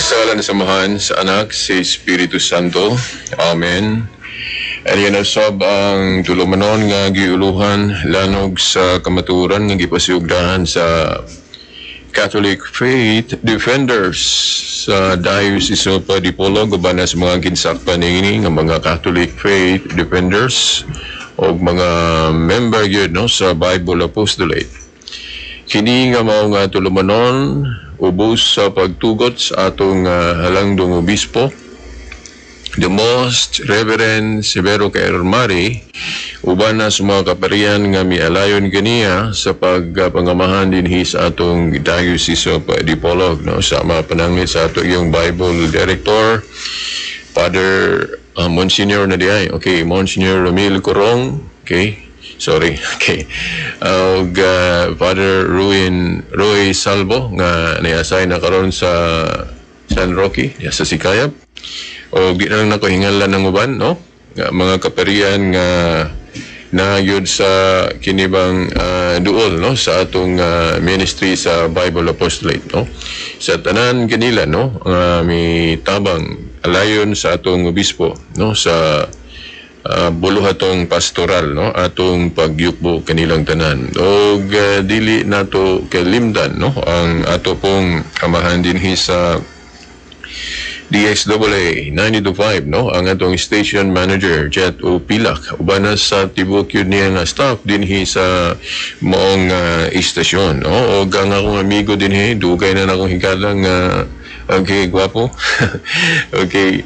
Sa ngalan sa Amahan, sa Anak, sa Espiritu Santo. Amen. Ania na sab ang tulumanon nga giuluhan Lanog sa Kamatuoran nga gipasiugdahan sa Catholic Faith Defenders sa Diocese of Dipolog uban sa mga ginsakpan niini nga mga Catholic Faith Defenders o mga member gyud, no, sa Bible Apostolate. Kini nga mao nga tulumanon ubos sa pagtugot sa atong halangdong obispo, the Most Reverend Severo K. Mari, uban na sa mga kaparian nga mialayon kaniya sa pagpangamahan dinhi sa atong Diocese of Dipolog, no, sa mga pananglit sa ato yung Bible Director, Father Monsignor na diay, okay, Monsignor Ramil Corong, okay, sorry, okay, ug Father Ruin Roy Salvo nga niasay na karon sa San Roque, ya sa Sicayab. O di na lang nako hingalan ng uban, no? Nga mga kaparian nga nagyud sa kinibang duol, no, sa atong ministry sa Bible Apostolate, no? Sa tanan kanila, no, nga mi tabang alayon sa atong obispo, no, sa buluhatong pastoral, no, atong pagyukbo kanilang tanan. Og dili nato kalimtan, no, ang ato pong amahan dinhi sa DXAA 92.5, no, ang atong station manager, Jet O. Pilak, uban na sa tibuok yun niya nga staff dinhi sa maong istasyon, no? Og ang akong amigo dinhi, dugay na akong higala nga, okay, gwapo, okay,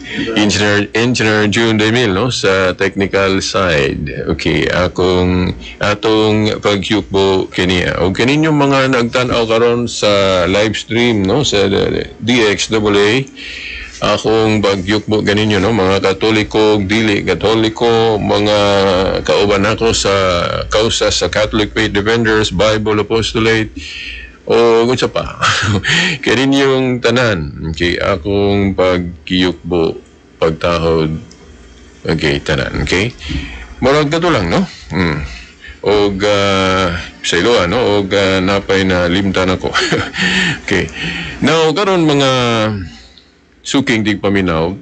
Engineer June Demil, no, sa technical side. Okay, akong atong pagyukbo kaniya. O kaninyong mga nagtan-aw karon sa live stream, no, sa DXAA, akong pagyukbo kaninyo, no, mga Katoliko, dili Katoliko, mga kauban ako sa kausa sa Catholic Faith Defenders, Bible Apostolate o kung sa pa, kaninyong tanan. Okay, akong pagyukbo, pagtahod. Okay, tanan. Okay, murag kato lang, no. Og sa ilo, no, og napay na limtan ako. Okay, now karon, mga suking tigpaminaw,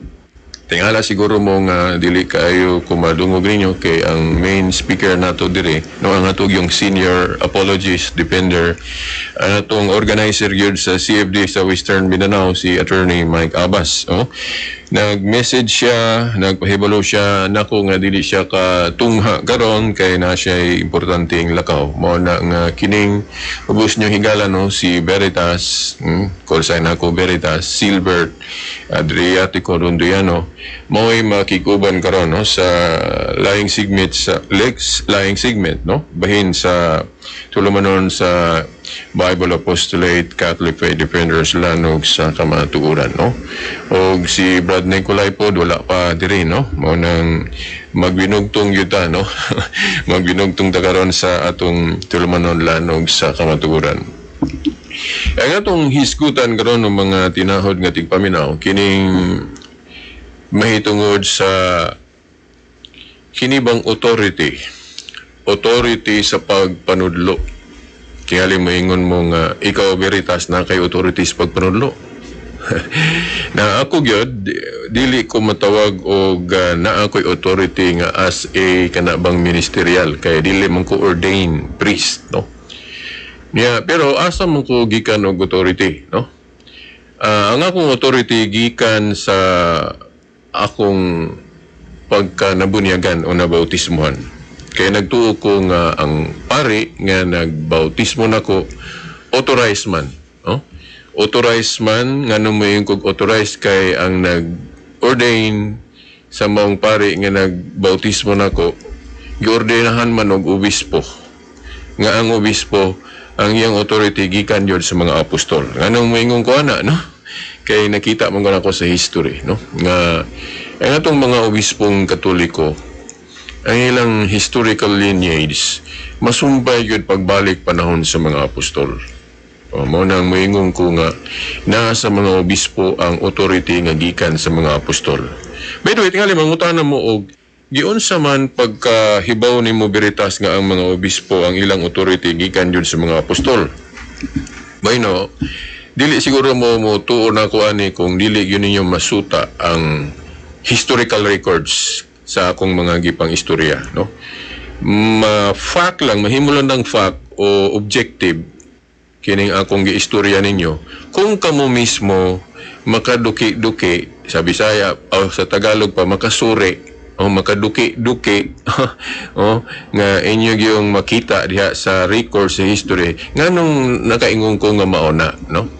tingala siguro mo nga dili kaayo kumadungog ninyo kay ang main speaker nato dire, no, ang atong yung senior apologist defender, ang atong organizer gyud sa CFD sa Western Mindanao, si Attorney Mike Abbas, oh. Nag-message siya, nagpahibalo siya nako nga dili siya katungha karon kay na siya importanteng lakaw. Mao na nga kining ubos nyo higala, no, si Veritas, call sign ako Veritas, Silbert Adriatico Rondiano, mao'y makikuban karon, no, sa laing segment, sa Lex laing segment, no, bahin sa tulumanon sa Bible Apostolate Catholic Faith Defenders Lanog sa Kamatuoran, no? Og si Brad Nicolai po wala pa diri, no? Mao nang magbinugtong yuta, no, magbinugtong ta karon sa atong tulumanon Lanog sa Kamatuoran. Ang atong hisgutan karon ng mga tinahod nga tigpaminaw, kining mahitungod sa kini bang authority authority sa pagpanudlo. Tingali moingon mo nga ikaw, Veritas, na kay authority sa pagpanudlo. Na ako gyud dili ko matawag og naa ko'y authority nga as a kana bang ministerial kay dili man ko ordained priest, no. Yeah, pero asa man ko gikan og authority, no? Ang akong authority gikan sa akong pagka nabunyagan o nabautismuhan. Kaya nagtuo ko nga ang pari nga nagbautismo nako authorized man, no? Authorized man nga moingon kog authorized kay ang nag-ordain sa maong pari nga nagbautismo nako giordenahan man og obispo nga ang obispo ang iyang authority gikan yun sa mga apostol. Nganong moingon ko ana, no? Kay nakita man ko sa history, no? Nga ang atong mga obispong Katoliko, ang ilang historical lineage masumpay gyud pagbalik panahon sa mga apostol. O, mao nang moingon ko nga naa sa mga obispo ang authority nga gikan sa mga apostol. By the way, tingali mangutana mo og giunsa man pagkahibaw nimo, Veritas, nga ang mga obispo ang ilang authority gikan yun sa mga apostol. Bueno, Dili siguro mo mo tuo na ko ani kung dili gyud ninyo masuta ang historical records sa akong mga gipang istorya, no? Ma-fact lang, mahimo lang ng fact o objective kining akong giistorya ninyo kung kamo mismo makaduki-duki sa Bisaya o sa Tagalog pa, makasuri o makaduki-duki o nga inyo gyung makita diha sa records sa history nganong nakaingon ko nga mao na, no?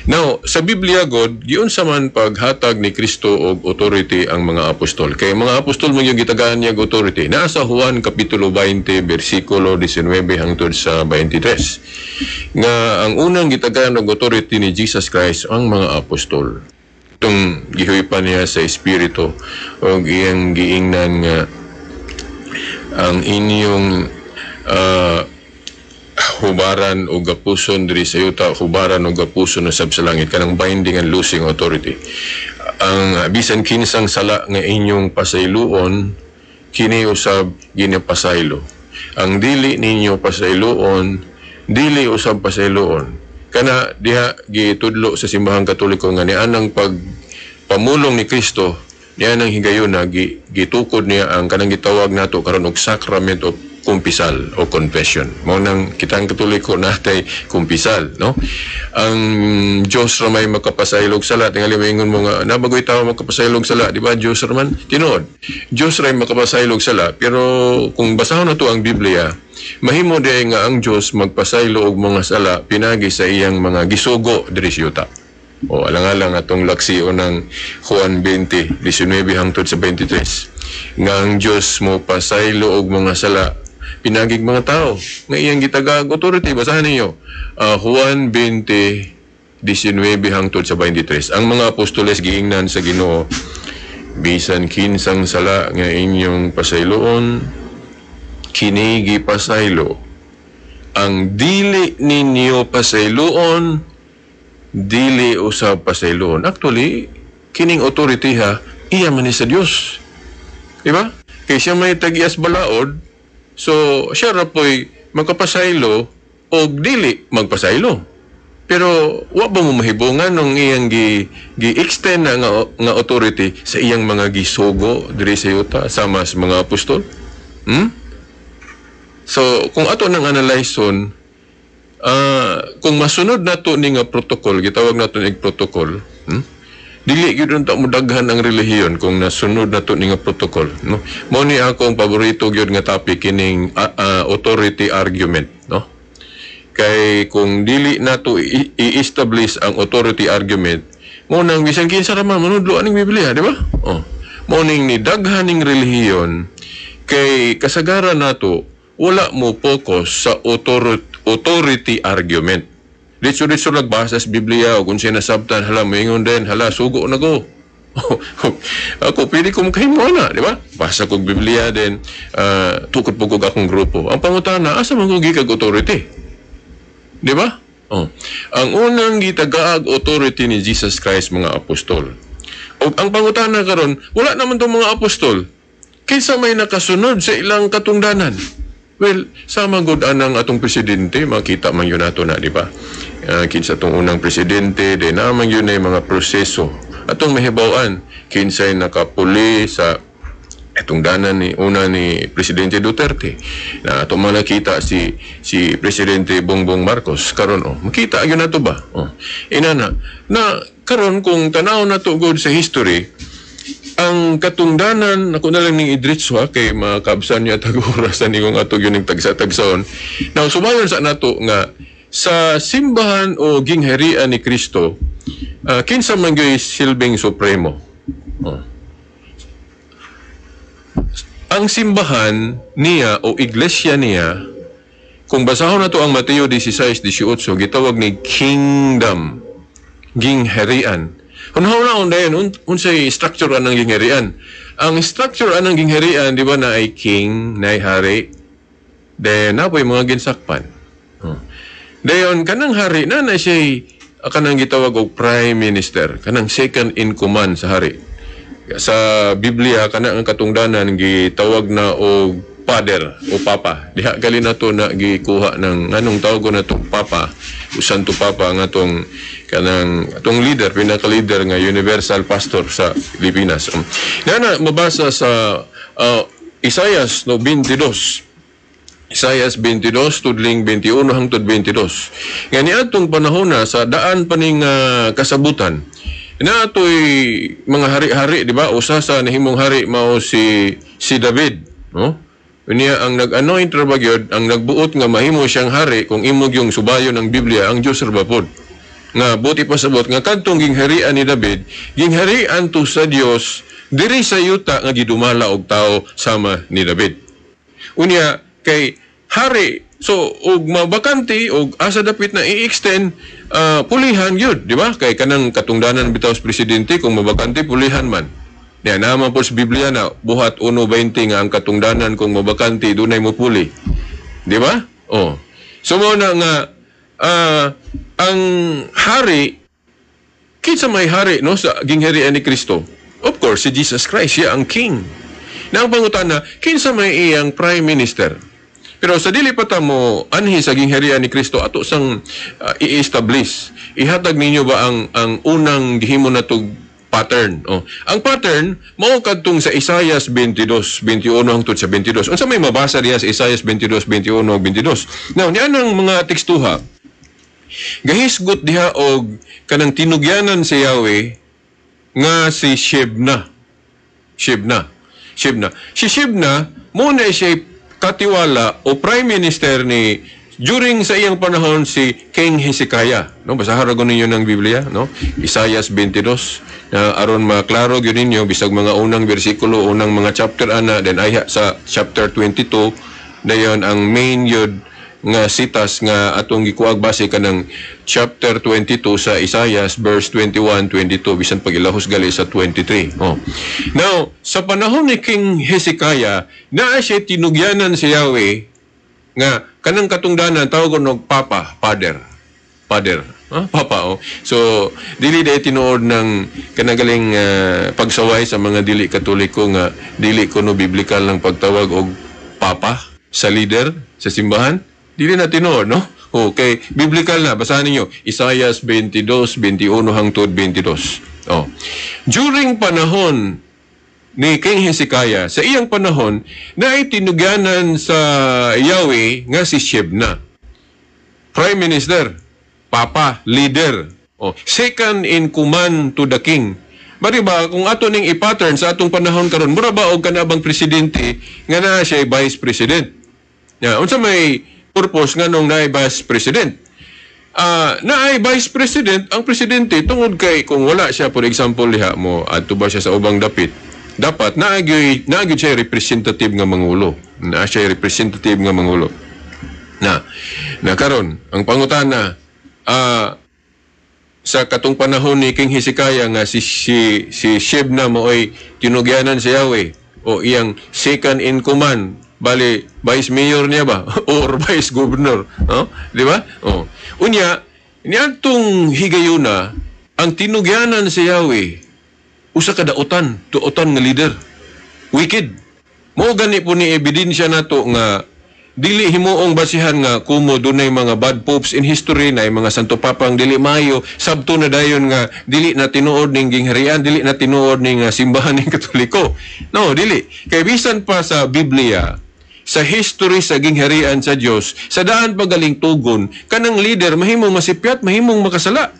Now, sa Biblia god, giunsa man paghatag ni Kristo og authority ang mga apostol? Kay mga apostol man yung gitagaan niya og authority. Naa sa Juan kapitulo 20 bersikulo 19 hangtod sa 23 nga ang unang gitagaan og authority ni Jesus Christ ang mga apostol. Itong gihuipan niya sa Espiritu og iyang giingnan nga ang inyong hubaran o gapuson diri sa yuta, hubaran o gapuson usab sa langit, kanang binding and loosing authority. Ang bisan kinsang sala nga inyong pasayloon, kini usab ginapasaylo. Ang dili ninyo pasayloon, dili usab pasayloon. Kana diha gitudlo sa Simbahang Katoliko nga nianang pag pamulong ni Kristo, nianang higayuna gitukod niya ang kanang gitawag nato karon og sacrament of kumpisal o confession. Mao nang kitang Katoliko natay kumpisal, no? Ang Diyos ra may makapasaylog sala. Tingali maingon mo nga nabagoy tao makapasaylog sala, di ba? Diyos ra man tinuod. Diyos ra may makapasaylog sala, pero kung basahon nato ang Biblia, mahimo di nga ang Diyos magpasaylo og mga sala pinagi sa iyang mga gisugo diri sa yuta. O alang-alang atong laksio ng Juan 20, 19 hangtod sa 23. Nga ang Diyos mo pasaylo og mga sala pinagig mga tao nga iyang gitagaag authority. Basahan ninyo. Juan 20, 19 hangtod sa 23. Ang mga apostoles giingnan sa Ginoo, bisan kinsang sala nga inyong pasayloon, kini gipasaylo. Ang dili ninyo pasayloon, dili usab pasayloon. Actually, kining authority ha, iya man ni sa Dios. Di ba? Kay siya may tag-iyas balaod, so siya ra po'y makapasaylo o dili magpasaylo. Pero wa ba mo mahibongan nung iyang gi-extend na nga authority sa iyang mga gisugo diri sa yuta sama sa mga apostol? So, kung ato nang analyze-on, kung masunod nato ni nga protocol, gitawag nato ni protocol, Dili gyud unta mo daghan ang relihiyon kung nasunod nato ni nga protocol, no? Mao ni ako ang paborito gyud nga topic kining authority argument, no? Kay kung dili nato i-establish ang authority argument, mo nang bisan kinsa ra man manudlo aning Biblia, di ba? Oh. Mo ning ni daghan ning relihiyon kay kasagaran nato wala mo focus sa authority argument. Ditso-ditso nagbasa sa Biblia o kung siya nasabtan, hala, moingon din, hala, sugo na ko. Ako, pwede ko makahimo na, di ba? Basa kog Biblia din, tukod po kog akong grupo. Ang pangutana, asa man ko gikag authority? Di ba? Oh. Ang unang gitagaag authority ni Jesus Christ, mga apostol. O ang pangutana karon, wala naman tong mga apostol. Kinsa may nakasunod sa ilang katungdanan? Well, sama gud anang atong presidente, makita man yun nato na, di ba? Kinsa tong unang presidente, di naman yun ay mga proseso. Atong mahibaw-an, kinsay nakapuli sa itong danan ni una ni Presidente Duterte. Na ato man nakita si Presidente Bongbong Marcos karon, oh, makita gyud nato ba? Oh. Inana na karon kung tanaw nato gud sa history ang katungdanan ako na lang ning idritso ha, kay makabsan niya tag orasan ni kung ato gyud ning tagsa-tagsaon. Now, sumayon sa nato nga sa simbahan o gingharian ni Kristo, kinsa man gyud silbing supremo? Oh. Ang simbahan niya o iglesia niya, kung basahon nato ang Mateo 16:18, gitawag ni kingdom, gingharian. Hunahuna dayon unsay structure anang gingharian? Ang structure anang gingharian, di ba, na ay king, na ay hari, then napoy mga ginsakpan. Oh. Dayon kanang hari na na siya'y kanang gitawag og prime minister, kanang second in command sa hari. Sa Biblia kana ang katungdanan gitawag na og Father o Papa. Diha gali nato na gikuha ng nganong tawag ko na tong Papa o Santo Papa nga atong kanang atong leader, pinaka-leader nga universal pastor sa Pilipinas. Na na mabasa sa Isaias, no, 22. Isaias 22 tudling 21 hangtod 22. Nga niadtong panahon na sa daan pa ning kasabutan, na atoy mga hari-hari, di ba? Usa sa nahimong hari mao si David, no? Unya ang nag-anoint ra ba gyud, ang nagbuot nga mahimo siyang hari, kung imo yung subayon ng Biblia, ang Dios ra ba pod. Nga buti pasabot nga kadtong gingharian ni David, gingharian to sa Dios diri sa yuta nga gidumala og tao sama ni David. Unya kay hari, so og mabakante og asa dapit na i-extend, pulihan gyud, di ba? Kay kanang katungdanan bitaw sa presidente, kung mabakante, pulihan man. Niya naman po sa Biblia na Buhat 1:20 nga ang katungdanan kung mabakante, dunay mo puli. Di ba? Oh. So mo na nga ang hari, kinsa may hari, no, sa gingharian ni Kristo? Of course, si Jesus Christ, siya ang king. Na ang pangutana, kinsa may iyang prime minister? Pero sa dili pa ta mo anhi sa gingharian ni Kristo, ato sang i-establish. Ihatag ninyo ba ang unang gihimo na tog pattern? Oh. Ang pattern mao kadtong sa Isaias 22, 21 hangtod sa 22. Unsa may mabasa diha sa Isaias 22, 21 ug 22? Now, niya nang mga tekstuha. Gahisgot diha og kanang tinugyanan si Yahweh nga si Shebna. Shebna. Shebna. Si Shebna, mo na siya katiwala o prime minister ni during sa iyang panahon si King Hezekiah. No, basahan ra ninyo ng Biblia, no? Isaias 22 na aron maklaro gyud ninyo bisag mga unang bersikulo, unang mga chapter ana, then ayha sa chapter 22 dayon ang main yun nga sitas nga atong gikuag base kanang chapter 22 sa Isaias, verse 21, 22, bisan pag ilahos gali sa 23. Oh. Now, sa panahon ni King Hezekiah, naa siya tinugyanan si Yahweh nga kanang katungdanan tawag og papa, father. Father. Huh? Papa, oh. So, dili dahil tinuod ng kanagaling pagsaway sa mga dili Katoliko nga dili kuno biblical ng pagtawag og papa sa leader sa simbahan. Dili na tinuod, no? Okay, biblical na. Basahan ninyo. Isaias 22, 21 hangtod 22. Oh. During panahon ni King Hezekiah, sa iyang panahon, na itinugyanan sa Yahweh nga si Shebna. Prime Minister, Papa, leader. Oh, second in command to the king. Bari ba, kung ato ning i-pattern sa atong panahon karon, mura ba og kanabang presidente nga naa siya vice president? Ya, unsa may purpose nga nung naay vice president? Naay vice president ang presidente tungod kay kung wala siya, for example, liha mo adto ba siya sa ubang dapit, dapat naa siya representative nga mangulo. Naa siya representative nga mangulo. Na na karon ang pangutana, sa katong panahon ni King Hezekiah nga si Shebna mooy tinugyanan si Yahweh o iyang second in command, bali vice mayor niya ba or vice governor, no? Di ba? Oh, unya niadtong higayuna, ang tinugyanan si Yahweh usa ka dautan, dautan nga leader, wicked. Mo gani po ni ebidensya nato nga dili himuong basihan nga kumo dunay mga bad popes in history na mga Santo Papa ang dili maayo, sabto na dayon nga dili na tinuod ning gingharian, dili na tinuod ning simbahan ning Katoliko. No, dili. Kay bisan pa sa Biblia, sa history sa gingharian sa Dios, sa daan pagaling tugon, kanang leader mahimong masipyat, mahimong makasala.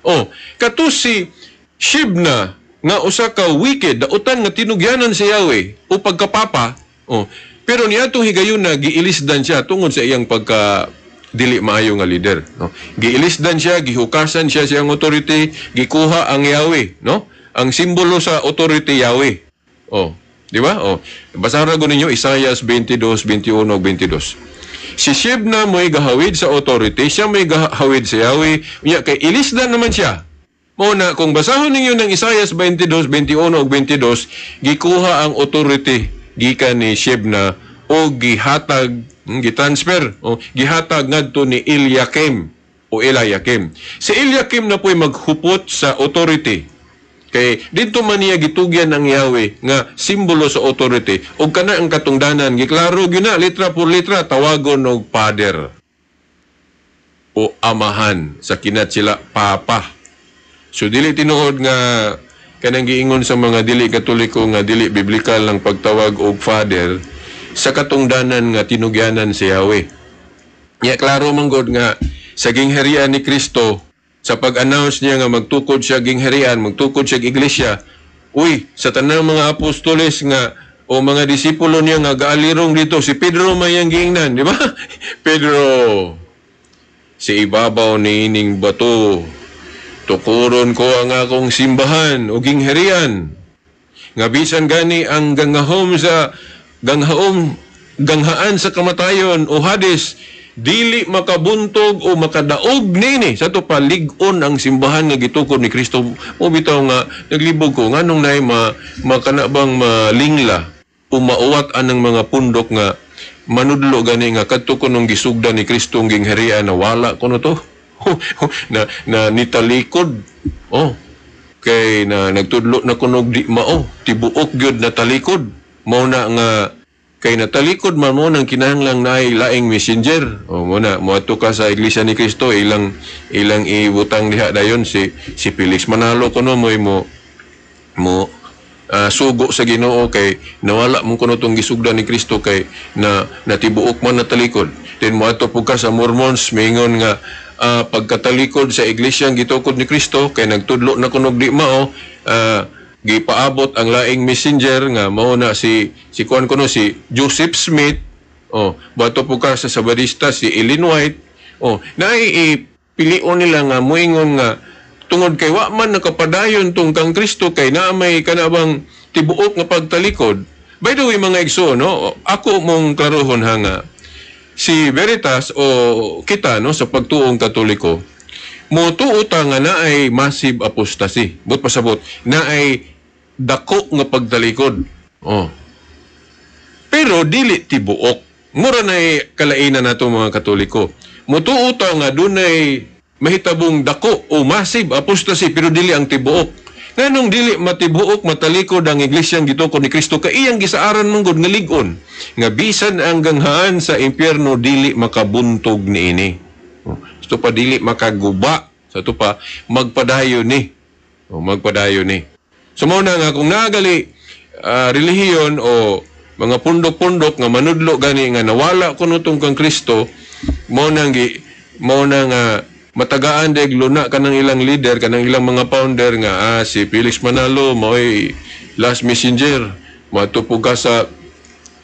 Oh, kato si Shibna nga usa ka wicked, dautan nga tinugyanan si Yahweh o pagkapapa. Oh, pero niadtong higayon na giilisdan siya tungod sa iyang pagka dili maayo nga leader, no? Giilisdan siya, gihukasan siya siyang authority, gikuha ang Yahweh, no? Ang simbolo sa authority, Yahweh. Oh, di ba? Oh, basahan ra ninyo Isaias 22, 21 ug 22. Si Shebna mo'y gahawid sa authority, siya mo'y gahawid sa Yahweh, unya kay ilisdan naman siya. Mo na kung basahon ninyo ng Isaias 22, 21 ug 22, gikuha ang authority gikan ni Shebna o gihatag, gitransfer o gihatag ngadto ni Eliakim o Eliakim. Si Eliakim na po'y maghupot sa authority. Kay didto man niya gitugyan ang Yahweh nga simbolo sa authority. Ug kana ang katungdanan, giklaro gyud na litra por litra, tawagon og Father o Amahan, sa kinat sila Papa. So dili tinuod nga kanang giingon sa mga dili Katoliko nga dili biblikal ang pagtawag og Father sa katungdanan nga tinugyanan si Yahweh. Ya, klaro man gud nga sa gingharian ni Kristo, sa pag-announce niya nga magtukod siya gingharian, magtukod siya iglesia, uy, sa tanang mga apostoles nga o mga disipulo niya nga gaalirong dito, si Pedro may ang giingnan, di ba? "Pedro, si ibabaw ni ining bato, tukuron ko ang akong simbahan o gingharian. Nga bisan gani ang gangahom sa ganghaom ganghaan sa kamatayon o Hades, dili makabuntog o makadaog nini." Sa to palig-on ang simbahan nga gitukod ni Kristo. Mo bitaw nga naglibog ko nganong naay ma makana bang malingla o mauwat anang mga pundok nga manudlo gani nga kadto kunong gisugda ni Kristo ang gingharian na wala kuno to na na nitalikod, oh, kay na nagtudlo na kunog di mao tibuok gyud na talikod. Mao na nga kay natalikod man mo nang kinahanglang naay laing messenger. O mo na moadto ka sa Iglesia ni Cristo, ilang ilang ibutang diha dayon si Felix Manalo kuno mo mo mo sugo sa Ginoo kay nawala mo kuno tong gisugda ni Kristo kay na natibuok man natalikod. Then moadto pud ka sa Mormons, mingon nga pagkatalikod sa iglesia ang gitukod ni Kristo kay nagtudlo na kunog di mao, gipaabot ang laing messenger nga mao na si kuan kuno, si Joseph Smith. Oh, bato po ka sa Sabadista, si Ellen White. Oh, naay pilion nila nga moingon nga tungod kay wa man nakapadayon tong kang Kristo kay naa may kanabang tibuok nga pagtalikod. By the way, mga igsoon, no, ako mong klarohon ha nga si Veritas o kita, no, sa pagtuong Katoliko, motuo ta nga naay massive apostasy. But pasabot, naay dako nga pagtalikod. Oh. Pero dili tibuok. Mura nay kalainan nato mga Katoliko. Motuo ta nga dunay mahitabong dako o massive apostasy pero dili ang tibuok. Nganong dili matibuok matalikod ang iglesyang gitukod ni Kristo? Kay iyang gisaaran man gud nga lig-on nga bisan ang ganghaan sa impyerno dili makabuntog niini. Oh, sa pa dili makaguba, sa to pa magpadayon ni. O magpadayon ni. So mao na nga kung nagali relihiyon o mga pundok-pundok nga manudlo gani nga nawala kuno tong kang Kristo, mao na nga matagaan deg luna kanang ilang leader, kanang ilang mga founder nga si Felix Manalo mao'y last messenger. Moadto ka sa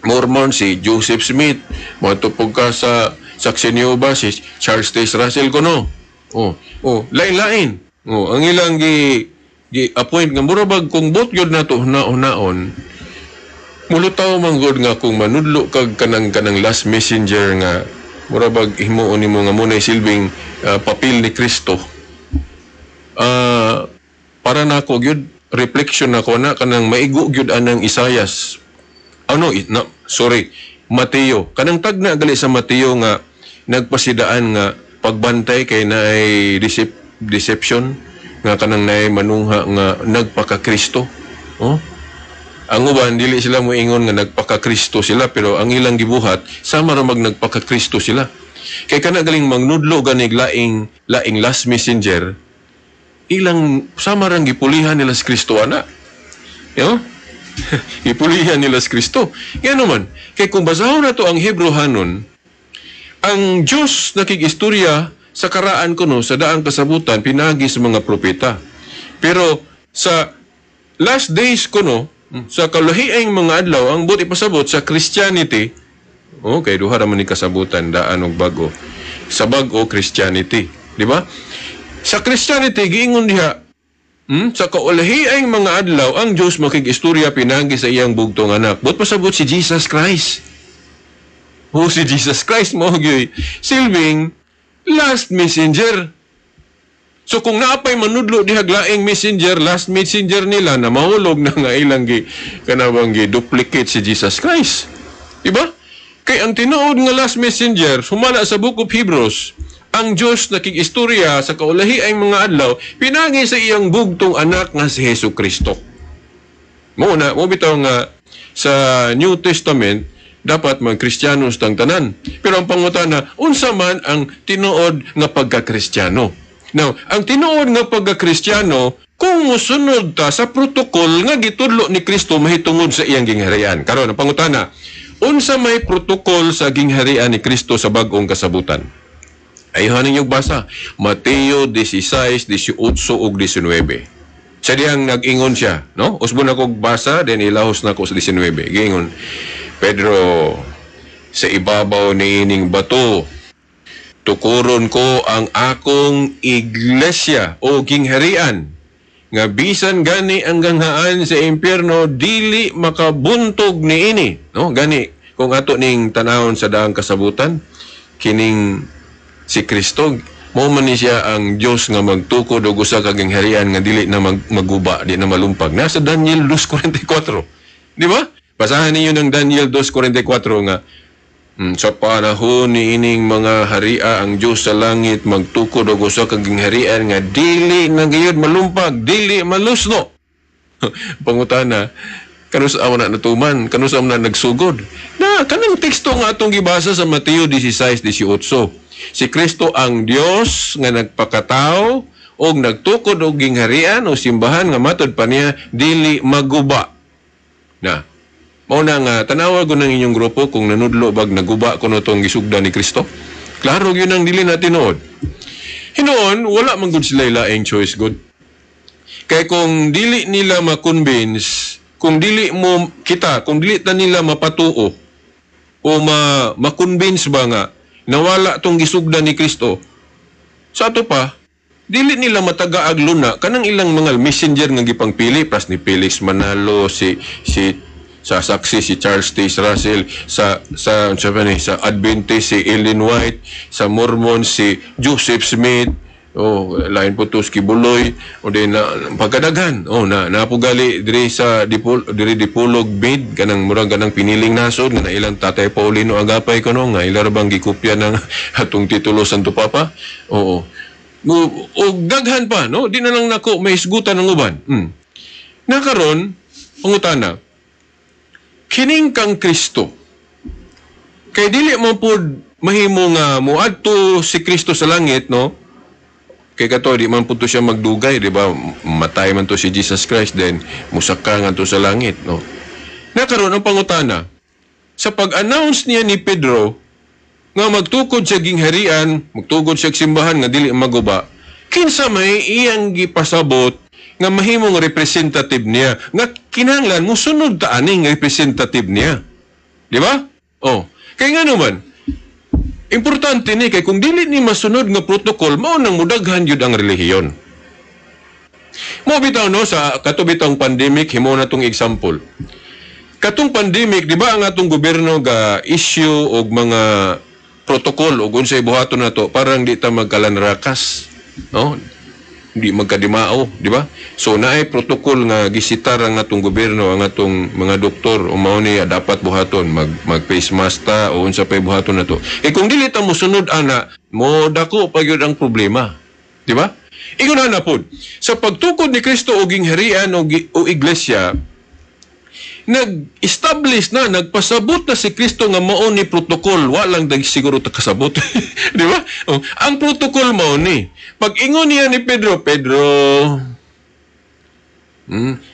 Mormon, si Joseph Smith. Moadto ka sa Saxenioba, si Charles Taze Russell kuno. Oh, lain-lain. Oh, ang ilang gi gi appoint nga mura bag kung bot gyud nato naon mulutaw man gud nga kung manudlo kag kanang last messenger nga mura bag himuon nimo nga munay silbing papel ni Kristo. Para nako gyud, reflection nako na kanang maigo gyud anang Isayas, ano na, sorry, Mateo, kanang tagna gali sa Mateo nga nagpasidaan nga pagbantay kay naay deception nga kanang naay manungha nga nagpaka-Kristo. Oh, ang uban dili sila moingon nga nagpaka-Kristo sila, pero ang ilang gibuhat sama ra mag nagpaka-Kristo sila. Kay kana galing magnudlo ganig laing laing last messenger, ilang sama rang gipulihan nila si Kristo ana. Yo? Gipulihan nila si Kristo. Ngano man, kay kung basahon nato ang Hebrew hanon, ang Diyos nakig-istorya sa karaan kuno sa daang kasabutan pinagi sa mga propeta. Pero sa last days kuno, sa kalahiang mga adlaw, ang buot ipasabot sa Christianity, okay, duha ra man ni kasabutan, daan og bago. Sa bag-o, Christianity, di ba? Sa Christianity giingon diha, sa kaulahiang mga adlaw ang Diyos makig-istorya pinagi sa iyang bugtong anak. Buot pasabot si Jesus Christ. O si Jesus Christ mo gyud silbing last messenger. So kung naapay manudlo diha laing messenger, last messenger nila na mahulog na nga ilang gi kanabang gi duplicate si Jesus Christ. Diba? Kay ang tinuod nga last messenger sumala sa Book of Hebrews, ang Ang Dios nakig-istorya sa kaulahi ay mga adlaw pinagi sa iyang bugtong anak nga si Hesus Kristo. Mo na mo bitaw nga sa New Testament dapat magkristiyanos tang tanan. Pero ang pangutana, unsa man ang tinuod nga pagkakristiano? Now, ang tinuod nga pagkakristiano kung musunod ta sa protocol nga gitudlo ni Kristo mahitungod sa iyang gingharian. Karon ang pangutana, unsa may protocol sa gingharian ni Kristo sa bag-ong kasabutan? Ayuhan ninyo basa. Mateo 16, 18 ug 19. Sa diyang nag-ingon siya, no? Usbon ako basa, then ilahos na ako sa 19. Giingon, "Pedro, sa ibabaw ni ining bato, tukuron ko ang akong iglesia o gingharian, nga bisan gani ang ganghaan sa impyerno dili makabuntog niini." No, gani kung ato ning tanawon sa daang kasabutan, kining si Kristo mo man ni siya ang Dios nga magtukod og usa ka gingharian nga dili na maguba, di na malumpag. Nasa Daniel 2:44. Di ba? Basahan ninyo ng Daniel 2:44 nga sa panahon ni ining mga haria, ang Dios sa langit magtukod og usa ka gingharian nga dili na gayud malumpag, dili malusno. Pangutana, kanus-a man na natuman, kanus-a man na nagsugod? Na kanang teksto nga atong gibasa sa Mateo 16:18. Si Kristo ang Dios nga nagpakatao og nagtukod og gingharian o simbahan nga matod pa niya dili maguba. Na mao na nga tanawa ko ng inyong grupo kung nanudlo bag naguba kuno tong gisugda ni Kristo. Klaro yun ang dili na tinuod. Hinuon, wala man gud sila laing choice gud. Kay kung dili nila ma-convince, kung dili mo kita, kung dili ta nila mapatuo o ma-convince ba nga nawala tong gisugda ni Kristo, sa ato pa, dili nila matagaag luna kanang ilang mga messenger nga gipangpili pras ni Felix Manalo, si si sa saksi si Charles T. Russell, sa unsa pa ni, sa Adventist si Ellen White, sa Mormon si Joseph Smith, oh, lain po to si Quiboloy, o din na pagkadaghan, oh, na napugali diri sa Dipol, diri Dipolog Mid, kanang murag kanang piniling nasod nga na ilang Tatay Paulino Agapay kuno nga ila ra bang gikopya ng atong titulo Santo Papa. Oo. O daghan pa, no? Di na lang nako may isgutan ng uban. Nakaron, pangutana, kining kang Kristo, kay dili mo pod mahimo nga moadto si Kristo sa langit, no? Kay kato, di man po to siya magdugay, di ba? Matay man to si Jesus Christ, then musaka nga to sa langit, no? Nakaroon ang pangutana, sa pag-announce niya ni Pedro, nga magtukod siya gingharian, magtukod siya simbahan nga dili maguba, kinsa may iyang gipasabot nga mahimong representative niya, nga kinahanglan musunod ta aning representative niya. Di ba? Oh, kay nga naman, importante ni kay kung dili ni masunod nga protocol, mao nang mudaghan yun ang relihiyon. Mo bitaw, no, sa kato bitawng pandemic, himo na tong example. Katong pandemic, di ba ang atong gobyerno ga issue og mga protocol og unsay buhaton nato parang di ta magkalanrakas, no? Di magkadimao, di ba? So naay protocol nga gisitar ang atong gobyerno, ang atong mga doktor, o mao ni dapat buhaton, mag face mask ta o unsa pay buhaton nato. Eh kung dili ta mosunod ana, mo dako pa gyud ang problema. Di ba? Ingon na pod, sa pagtukod ni Kristo og gingharian o iglesia, nag-establish na, nagpasabot na si Kristo nga mao ni protocol, walang dag siguro ta kasabot. Di ba? Oh, ang protocol mao ni. Pag ingon niya ni Pedro, "Pedro,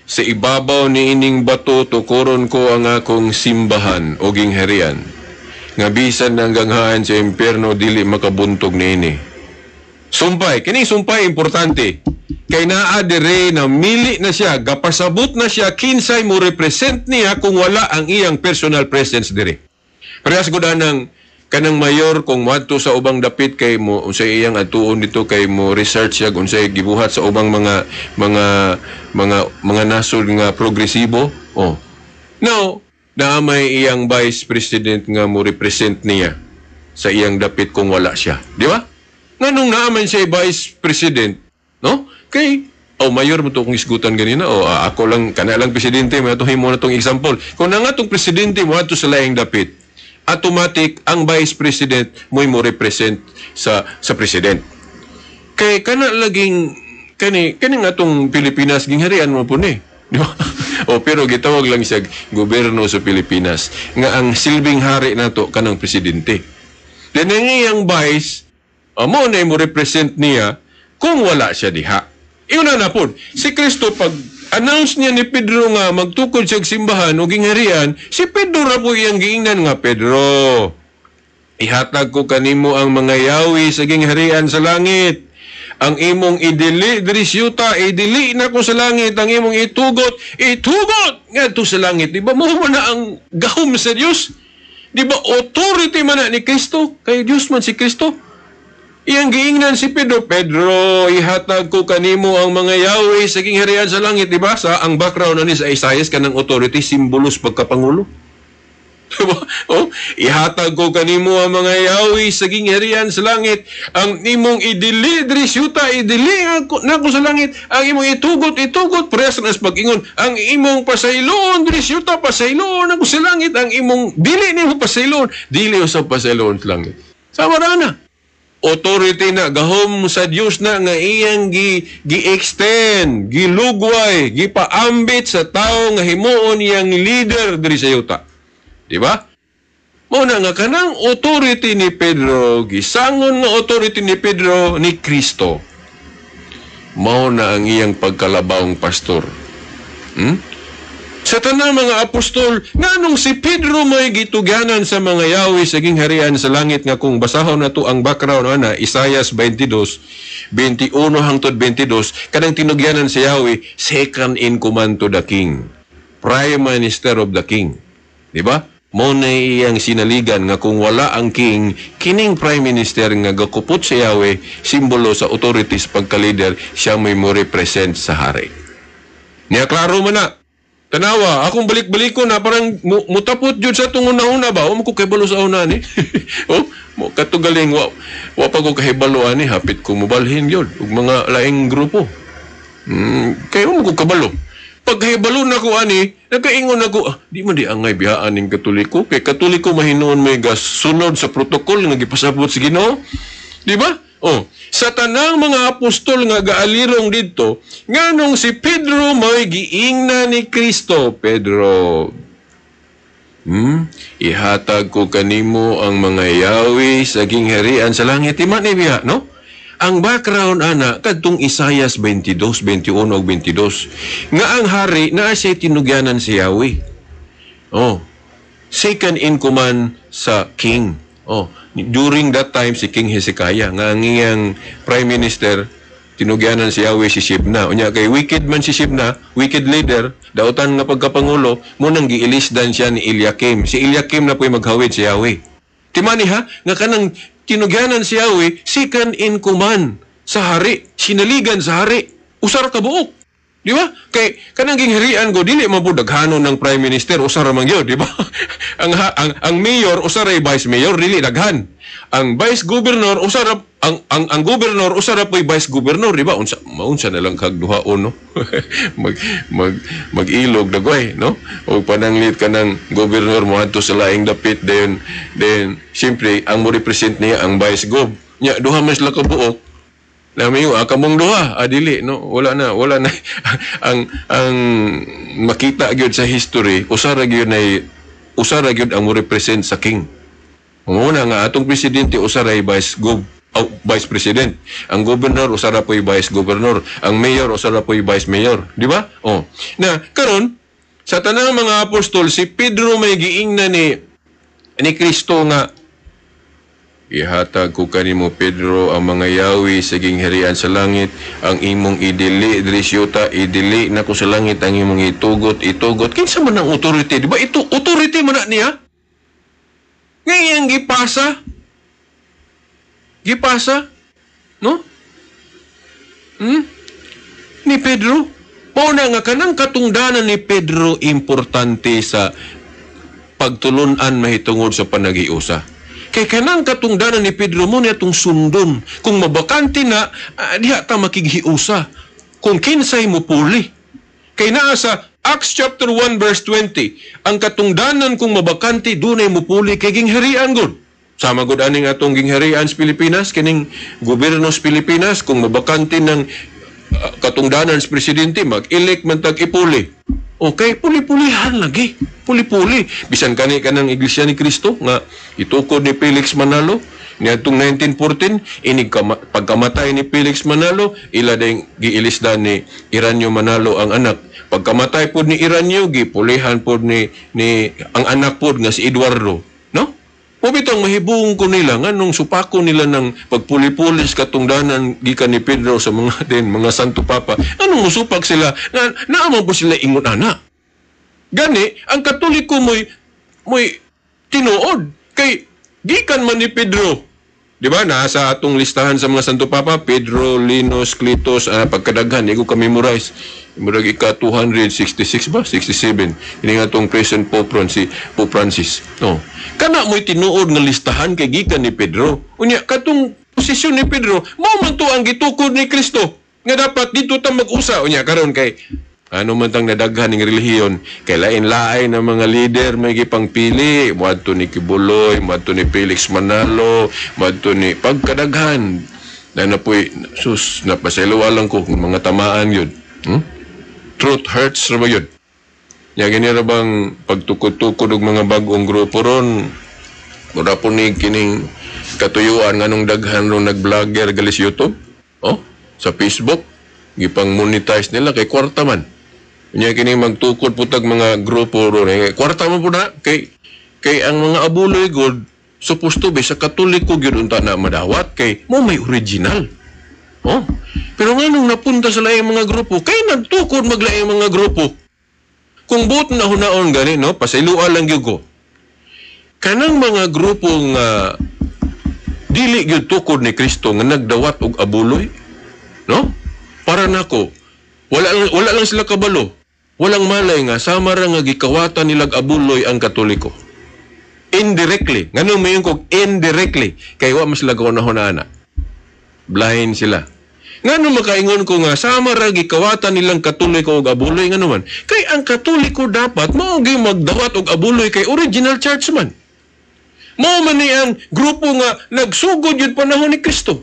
sa ibabaw ni ining bato tukuron ko ang akong simbahan o gingharian, nga bisan ang ganghaan sa impyerno dili makabuntog niini." Sumpay, kini sumpay importante. Kay naa dire na mili na siya, gapasabot na siya kinsay mo represent niya kung wala ang iyang personal presence dire. Parehas gud anang kanang mayor kung moadto sa ubang dapit kay mo unsay iyang atuon dito kay mo research siya unsay gibuhat sa ubang mga nasod nga progresibo. Oh. Now, naa may iyang vice president nga mo represent niya sa iyang dapit kung wala siya. Di ba? Nganong naa man siya vice president, no? Kay oh, mayor mo to kung isgutan ganina o ako lang kana lang presidente mo ato himo na tong example. Kung na nga tong presidente mo adto sa laing dapit, Automatic ang vice president mo'y mo represent sa president. Kay kana laging kani kani nga atong Pilipinas, gingharian mo po ni. Di ba? O pero gitawag lang siya gobyerno sa Pilipinas nga ang silbing hari nato kanang presidente. Then ang iyang vice amo na mo represent niya kung wala siya diha. Iyon na na pod. Si Kristo, pag announce niya ni Pedro nga magtukod siya og simbahan o gingharian, si Pedro ra po iyang giingnan nga, "Pedro, ihatag ko kanimo ang mga yawi sa gingharian sa langit. Ang imong idili diri sa yuta, idili na ko sa langit. Ang imong itugot, itugot ngadto sa langit." Di ba mo man na ang gahom sa Dios? Di ba authority man na ni Kristo? Kay Dios man si Kristo. Iyang giingnan si Pedro, "Pedro, ihatag ko kanimo ang mga yawi sa gingharian sa langit." Di ba? Sa ang background na ni sa Isaiah, kanang authority, simbolos pagkapangulo. Diba? Oh, ihatag ko kanimo ang mga yawi sa gingharian sa langit. Ang imong idili diri sa yuta, idili ako nako sa langit. Ang imong itugot, itugot parehas na sa pag-ingon. Ang imong pasayloon diri sa yuta, pasayloon ako sa langit. Ang imong dili nimo pasayloon, dili usab pasayloon sa langit. Sama ra na. Authority na, gahom sa Dios na nga iyang gi gi-extend, gilugway, gipaambit sa tao nga himuon iyang leader diri sa yuta. Di ba? Mao na nga kanang authority ni Pedro, gisangon nga authority ni Pedro ni Kristo. Mao na ang iyang pagkalabawng pastor. Sa tanang mga apostol, nganong si Pedro may gitugyanan sa mga yawi sa gingharian sa langit nga kung basahon na to ang background ana, Isaiah 22, 21 hangtod 22, kanang tinugyanan sa Yahweh, second in command to the king, prime minister of the king. Di ba? Mo na iyang sinaligan nga kung wala ang king, kining prime minister nga gakupot sa Yahweh, simbolo sa authorities pagka-leader, siya may mo represent sa hari. Niya klaro man na. Tanawa, akong balik-baliko na parang mutapot jud sa atong una-una ba? O mo ko kahibalo sa una ni. Oh, mo katugaling wa pa ko kahibalo ani, hapit ko mobalhin gyud ug mga laing grupo. Kayo mo ko kabalo. Pag kahibalo na ko ani, nakaingon ako, ah, di man di angay biyaan ning Katoliko kay Katoliko mahinuon may gas sunod sa protocol nga gipasabot sa Ginoo. Di ba? Oh, sa tanang mga apostol nga gaalirong didto, nganong si Pedro may giingna ni Kristo, "Pedro, ihatag ko kanimo ang mga yawi sa gingharian sa langit." Di man ni biya, no? Ang background ana kadtong Isaias 22, 21 ug 22 nga ang hari naa siya tinugyanan si Yahweh. Oh. Second in command sa king. Oh, during that time si King Hezekiah nga ang iyang prime minister tinugyanan si Yahweh si Shebna. Unya kay wicked man si Shebna, wicked leader, dautan nga pagkapangulo, mo nang giilisdan siya ni Eliakim. Si Eliakim na po'y maghawid si Yahweh. Timani ha, nga kanang tinugyanan si Yahweh, second in command sa hari, sinaligan sa hari, usar ka buok. Di ba? Kay kanang gingharian ko dili man pud daghanon ng prime minister, usa ra man gyud, di ba? Ang mayor usa ra vice mayor, dili daghan. Ang vice governor usa ra, ang governor usa ra po'y vice governor, di ba? Unsa maunsa na lang kag duhaon, no? mag mag mag-ilog dagway, no? O pananglit ka ng governor mo adto sa laing dapit, then siyempre ang mo represent niya ang vice gov. Nya duha man sila ka buok. Nami ah, kamong duha, ah, dili, no? Wala na, wala na. Ang makita gyud sa history, usa ra gyud ang mo represent sa king. Muna nga atong presidente usa ra vice gov, oh, vice president. Ang governor usa ra po'y vice governor. Ang mayor usa ra po'y vice mayor, di ba? Oh. Na karon sa tanang mga apostol, si Pedro may giingna ni Kristo nga, "Ihatag ko kanimo, Pedro, ang mga yawi sa gingharian sa langit. Ang imong idili diri sa yuta, idili na ko sa langit. Ang imong itugot, itugot." Kinsa man ang authority? Di ba ito authority man na niya? Ngayon gipasa. Gipasa. No? Ni Pedro. Mao na nga kanang katungdanan ni Pedro importante sa pagtulunan mahitungod sa panaghiusa. Kay kanang katungdanan ni Pedro mo niya itong sundon. Kung mabakante na, diha ta makighiusa. Kung kinsay mo puli. Kay naa sa Acts 2:8, Acts chapter 1 verse 20, ang katungdanan kung mabakante dunay mupuli kay gingharian gud. Sama gud aning atong gingharian sa Pilipinas, kining gobyerno sa Pilipinas, kung mabakante ng katungdanan sa presidente, mag-elect man tag ipuli. Okay, puli-pulihan lagi. Puli-puli. Bisan kani kanang Iglesia ni Cristo nga itukod ni Felix Manalo niadtong 1914, inig pagkamatay ni Felix Manalo, ila ding giilisdan ni Iranyo Manalo ang anak. Pagkamatay pod ni Iranyo, gipulihan pod ni ang anak pod nga si Eduardo, no? Mubitang mahibong ko nila nganong supako nila ng pagpuli-pulis katungdanan gikan ni Pedro sa mga din mga Santo Papa. Anong musupak sila nga naa man po sila ingon ana. Gani ang Katoliko mo'y tinuod kay gikan man ni Pedro. Di ba? Nasa atong listahan sa mga Santo Papa, Pedro, Linus, Cletus, pagkadaghan, di ko ka-memorize. Murag ika 266 ba? 67. Ini nga atong present Pope Francis. Pope Francis. No. Kana mo'y tinuod nga listahan kay gikan ni Pedro. Unya, katong posisyon ni Pedro, mao man to ang gitukod ni Kristo. Nga dapat dito ta mag-usa. Unya, karon kay ano man tang nadaghan ng relihiyon, kay lain-lain ang mga leader may gipangpili, moadto ni Quiboloy, moadto ni Felix Manalo, moadto ni pagkadaghan. Na napoy, sus, napasayloa lang ko kung mga tamaan yun. Truth hurts ra ba yun? Nya gani ra bang pagtukod-tukod og mga bag-ong grupo ron, mura po ni kining katuyuan nganong daghan ron nag-vlogger galis YouTube, oh, sa Facebook, gipang monetize nila kay kwarta man. Nya kini magtukod putag mga grupo ron, eh, kwarta man po na kay ang mga abuloy god supposed to be sa Katoliko gyud unta na madawat kay mo may original. Oh. Pero nganong napunta sa laing mga grupo, kay nagtukod maglaing mga grupo. Kung buot na hunaon gani, no, pasayloa lang gyud ko. Kanang mga grupo nga dili gyud tukod ni Kristo nga nagdawat og abuloy, no? Para nako, wala lang sila kabalo. Walang malay nga sama ra nga gikawatan nilag abuloy ang Katoliko. Indirectly, nganong mayon kog indirectly, kay wa man sila gahuna-huna. Blind sila. Ngano makaingon ko nga sama ra gikawatan nilang Katoliko og abuloy, ngano man? Kay ang Katoliko dapat mao gyud magdawat og abuloy kay original church man. Mao man ni ang grupo nga nagsugod yun panahon ni Kristo.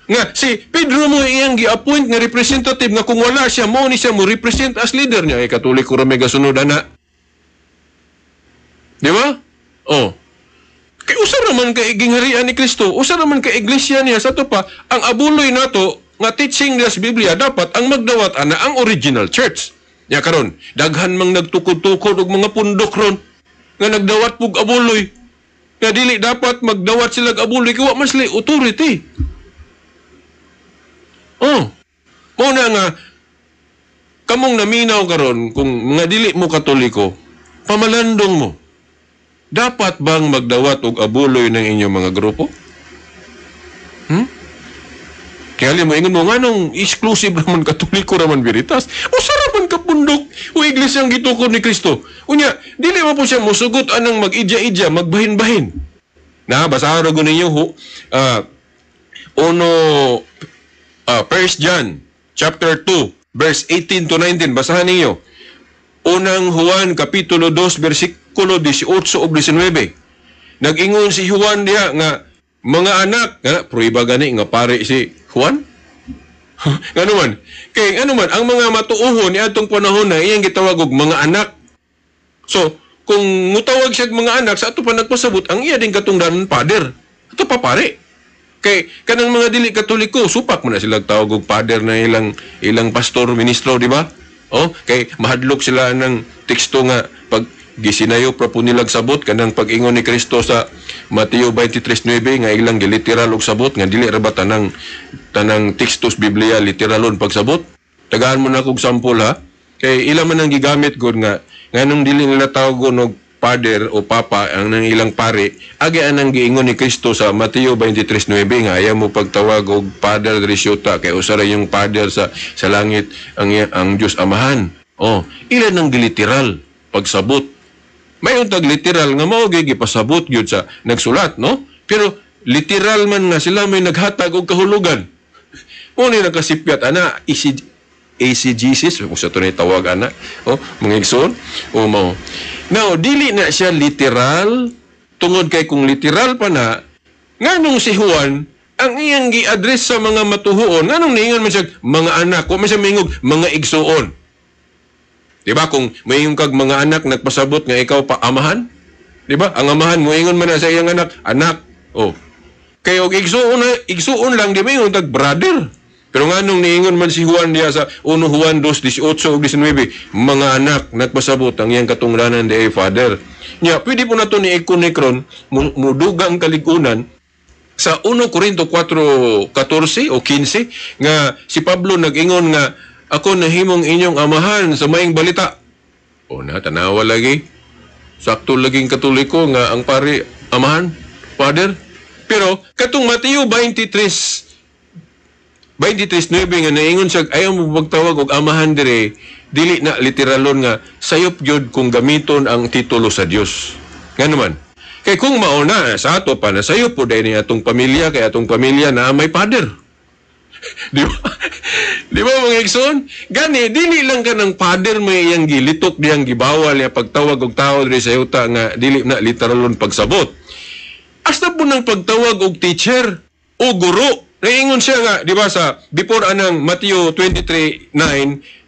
Nga si Pedro mo iyang gi-appoint nga representative nga kung wala siya mao ni siya mo represent as leader niya. Eh, Katoliko ra may gasunod ana. Di ba? Oh. Kay usa ra man kay gingharian ni Kristo, usa ra man kay iglesia niya sa to pa, ang abuloy nato nga teaching niya sa Biblia dapat ang magdawat ana ang original church. Ya karon, daghan mang nagtukod-tukod og mga pundok ron nga nagdawat pug abuloy. Nga dili dapat magdawat sila og abuloy kay wa man sila authority. Oh. Mao na nga kamong naminaw karon kung mga dili mo Katoliko, pamalandong mo. Dapat bang magdawat og abuloy ng inyong mga grupo? Kaya mo, ingon mo, nganong exclusive raman Katoliko raman Veritas? Usa raman ka pundok o iglesia ang gitukod ni Kristo. Unya, dili man po siya musugot anang mag-idya-idya, magbahin-bahin. Na, basahan ra ninyo, ho, uno, 1 John, chapter 2, verse 18 to 19, basahan ninyo. Unang Juan, kapitulo 2, versikulo 18 ug 19. Nag-ingon si Juan diha nga, mga anak, nga, pruiba gani nga pare si Juan? Ngano man? Kay ano man, ang mga matuohon ni atong panahon na iyang gitawag og mga anak. So, kung mutawag siya og mga anak, sa ato pa nagpasabot, ang iya din katungdanan father. Ato pa pare. Kay kanang mga dili Katoliko, supak man na sila tawag og father na ilang pastor, ministro, di ba? Oh, kay mahadlok sila ng teksto nga pag gisinayo pra po nilag sabot kanang pag-ingon ni Kristo sa Mateo 23:9 nga ilang giliteral og sabot nga dili ra ba tanang teksto sa Biblia literalon pagsabot. Tagaan mo na kog sample ha. Kay ila man ang gigamit gud nga nganong dili nila tawgon og father o papa ang nang ilang pare, agi anang giingon ni Kristo sa Mateo 23:9 nga ayaw mo pagtawag og father diri syuta kay usa ra yung father sa langit ang Dios Amahan. Oh, ila nang giliteral pagsabot. May untag literal nga mao gyud gipasabot gyud sa nagsulat, no? Pero literal man nga sila may naghatag og kahulugan. Mo ni nakasipyat ana isi exegesis kung sa tunay tawag ana, oh, mga igsoon, o mao. Now, dili na siya literal tungod kay kung literal pa na, nganong si Juan ang iyang gi-address sa mga matuhuon, nganong niingon man siya mga anak, kung man siya mingog mga igsuon? Di ba kung mayong kag mga anak, nagpasabot nga ikaw pa amahan? Di ba? Ang amahan moingon man na sa iyang anak, anak. Oh. Kay og igsuon na, igsuon lang, di ba ingon tag brother? Pero nganong niingon man si Juan diya sa 1 Juan 2:18 ug 19, mga anak, nagpasabot ang iyang katungdanan di ay father. Nya, pwede po nato ni i-connect ron, mudugang kaligunan sa 1 Corinto 4:14 o 15 nga si Pablo nag-ingon nga ako nahimong inyong amahan sa maayong balita. O na, tanawa lagi. Sakto laging Katoliko nga ang pari amahan, father. Pero katong Mateo 23:29 nga naingon siya ayaw mo pagtawag og amahan dire, dili na literalon nga sayop gyud kung gamiton ang titulo sa Dios. Nga naman kay kung mao na sa ato pa na sayop po dahil ni atong pamilya, kay atong pamilya na may father. Di ba? Di ba, mga igsoon? Gani, dili lang ka ng father may iyang gilitok diyang gibawal niya pagtawag og tao diri sa yuta nga dili na literalon pagsabot. Hasta po ng pagtawag og teacher o guro. Naingon siya nga, di ba, sa before anang Matthew 23:9,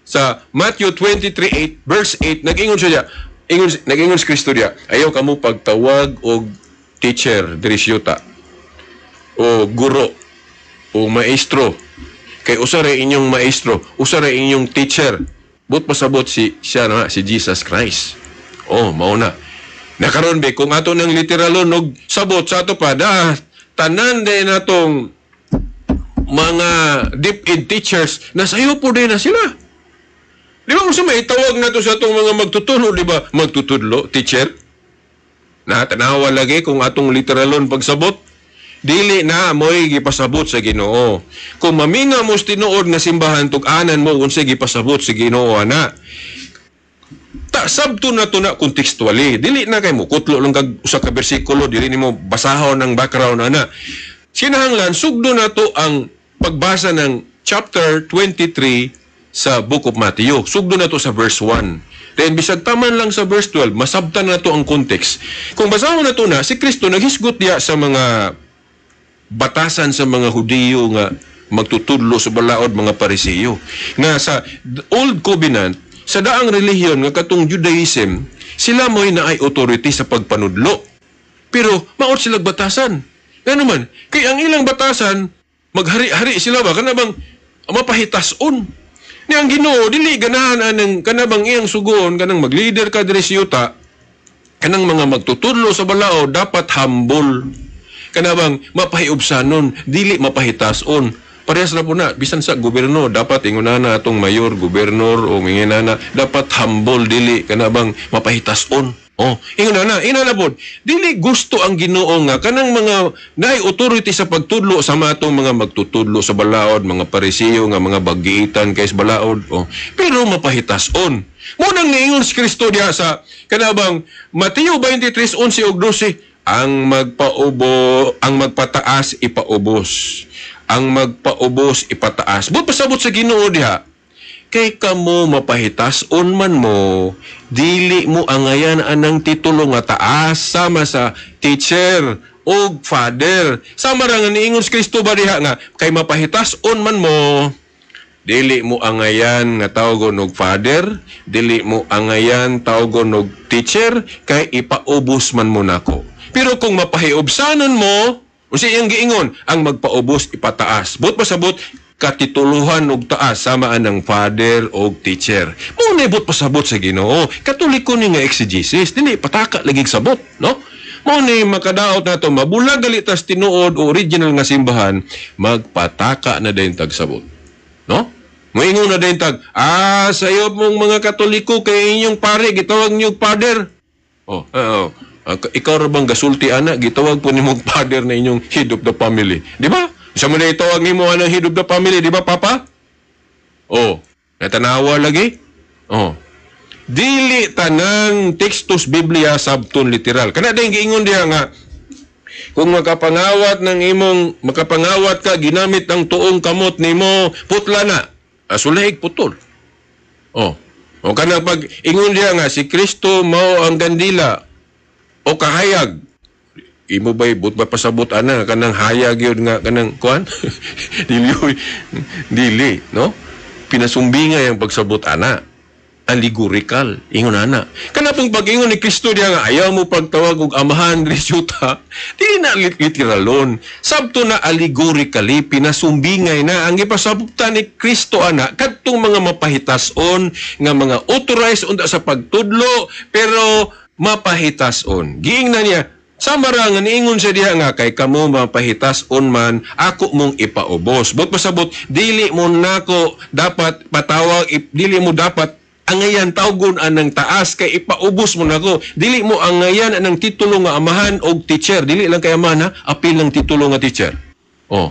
sa Matthew 23:8 verse 8, nag-ingon siya diya. Ingon, nag-ingon si Kristo diya, ayaw kamo pagtawag og teacher diri sa yuta o guro o maestro kay usa ra inyong maestro, usa ra inyong teacher. But pasabot si siya na si Jesus Christ. Oh, mao na. Nakaron be kung ato nang literalon og sabot sa ato pa da, tanan din natong mga DepEd teachers na sayo po din na sila. Di ba kung sa may tawag na to sa atong mga magtutudlo, di ba? Magtutudlo, teacher. Na tanawa lagi kung atong literalon pagsabot. Dili na mo'y gipasabot sa Ginoo. Kung maminga mo sa tinuod nga simbahan, tug-anan mo unsay gipasabot sa Ginoo ana. Ta sabto na to na contextually. Dili na kay mo kutlo lang kag usa ka bersikulo, dili nimo basahon ang background ana. Sinahanglan sugdo na to ang pagbasa ng chapter 23 sa Book of Matthew. Sugdo na to sa verse 1. Then bisag taman lang sa verse 12, masabtan na to ang context. Kung basahon na to na, si Kristo naghisgot diya sa mga batasan sa mga Hudiyo nga magtutudlo sa balaod, mga Parisiyo. Nga sa Old Covenant, sa daang relihiyon nga katong Judaism, sila mo'y naay authority sa pagpanudlo. Pero maot sila batasan. Nga naman, kay ang ilang batasan, maghari-hari sila ba, kanabang mapahitason. Ni ang Ginoo dili ganahan anang kanabang iyang sugoon kanang mag-leader ka diri sa yuta, kanang mga magtutudlo sa balaod dapat humble. Kanabang mapahiubsanon, dili mapahitason. Parehas na po na, bisan sa gobyerno, dapat ingunana atong mayor, gobernador o minginana, dapat humble, dili kanabang mapahitason. Oh, ingunana, inana po, dili gusto ang Ginoo nga kanang mga naay authority sa pagtudlo sa matong mga magtutudlo sa balaod, mga Parisiyo nga mga bagiitan kay sa balaod, oh, pero mapahitason. Mo nang niingon si Kristo diha sa kanabang Mateo 23:11 ug 12, ang magpaubo, ang magpataas ipaubos, ang magpaubos ipataas. But pasabot sa Ginoo diha, kay kamo mapahitason man mo, dili mo angayan anang titulo nga taas sama sa teacher og father. Sama ra nga niingon si Kristo ba diha nga kay mapahitason man mo, dili mo angayan nga tawgon og father, dili mo angayan tawgon og teacher, kay ipaubos man mo nako. Pero kung mapahiubsanon mo, unsa iyang giingon, ang magpaubos ipataas. But pasabot katituluhan og taas sama anang father og teacher. Mo na ibot pasabot sa Ginoo. Katoliko ni nga exegesis, dili pataka lagi sabot, no? Mo ni makadaot nato mabulag gali tas tinuod o original nga simbahan, magpataka na dayon tag sabot. No? Moingon na dayon tag, sayop mong mga Katoliko kay inyong pare gitawag niyo father. Oh, oh. Ikaw ra bang gasulti ana gitawag po nimong father na inyong head of the family? Di ba? Sa mo na itawag nimo anang head of the family, di ba, Papa? Oh, natanawa lagi? Oh. Dili tanang tekstos Biblia sabton literal. Kana din giingon diha nga kung makapangawat ng imong makapangawat ka ginamit ang tuong kamot nimo, putla na. Sulahig putol. Oh. O kanang pag ingon diya nga si Kristo mao ang kandila o kahayag, imo bay but ba pasabot ana kanang hayag yun nga kanang kuan? Dili oy. Dili, no? Pinasumbingay ang pagsabot ana, allegorical ingon ana. Kana pong pag-ingon ni Kristo diya nga ayaw mo pagtawag og amahan resulta, dili na literalon, sabto na allegorically, pinasumbingay na. Ang gipasabutan ni Kristo ana, kadtong mga mapahitason nga mga authorized unta sa pagtudlo, pero mapahitason. Giingnan niya sama ra nga niingon siya diha nga kay kamo mapahitason man, ako mong ipaubos. But pasabot, dili mo nako dapat patawag, dili mo dapat angayan tawgon anang taas kay ipaubos mo nako. Dili mo angayan anang titulo nga amahan og teacher. Dili lang kay amahan ha, apil ng titulo nga teacher. Oh.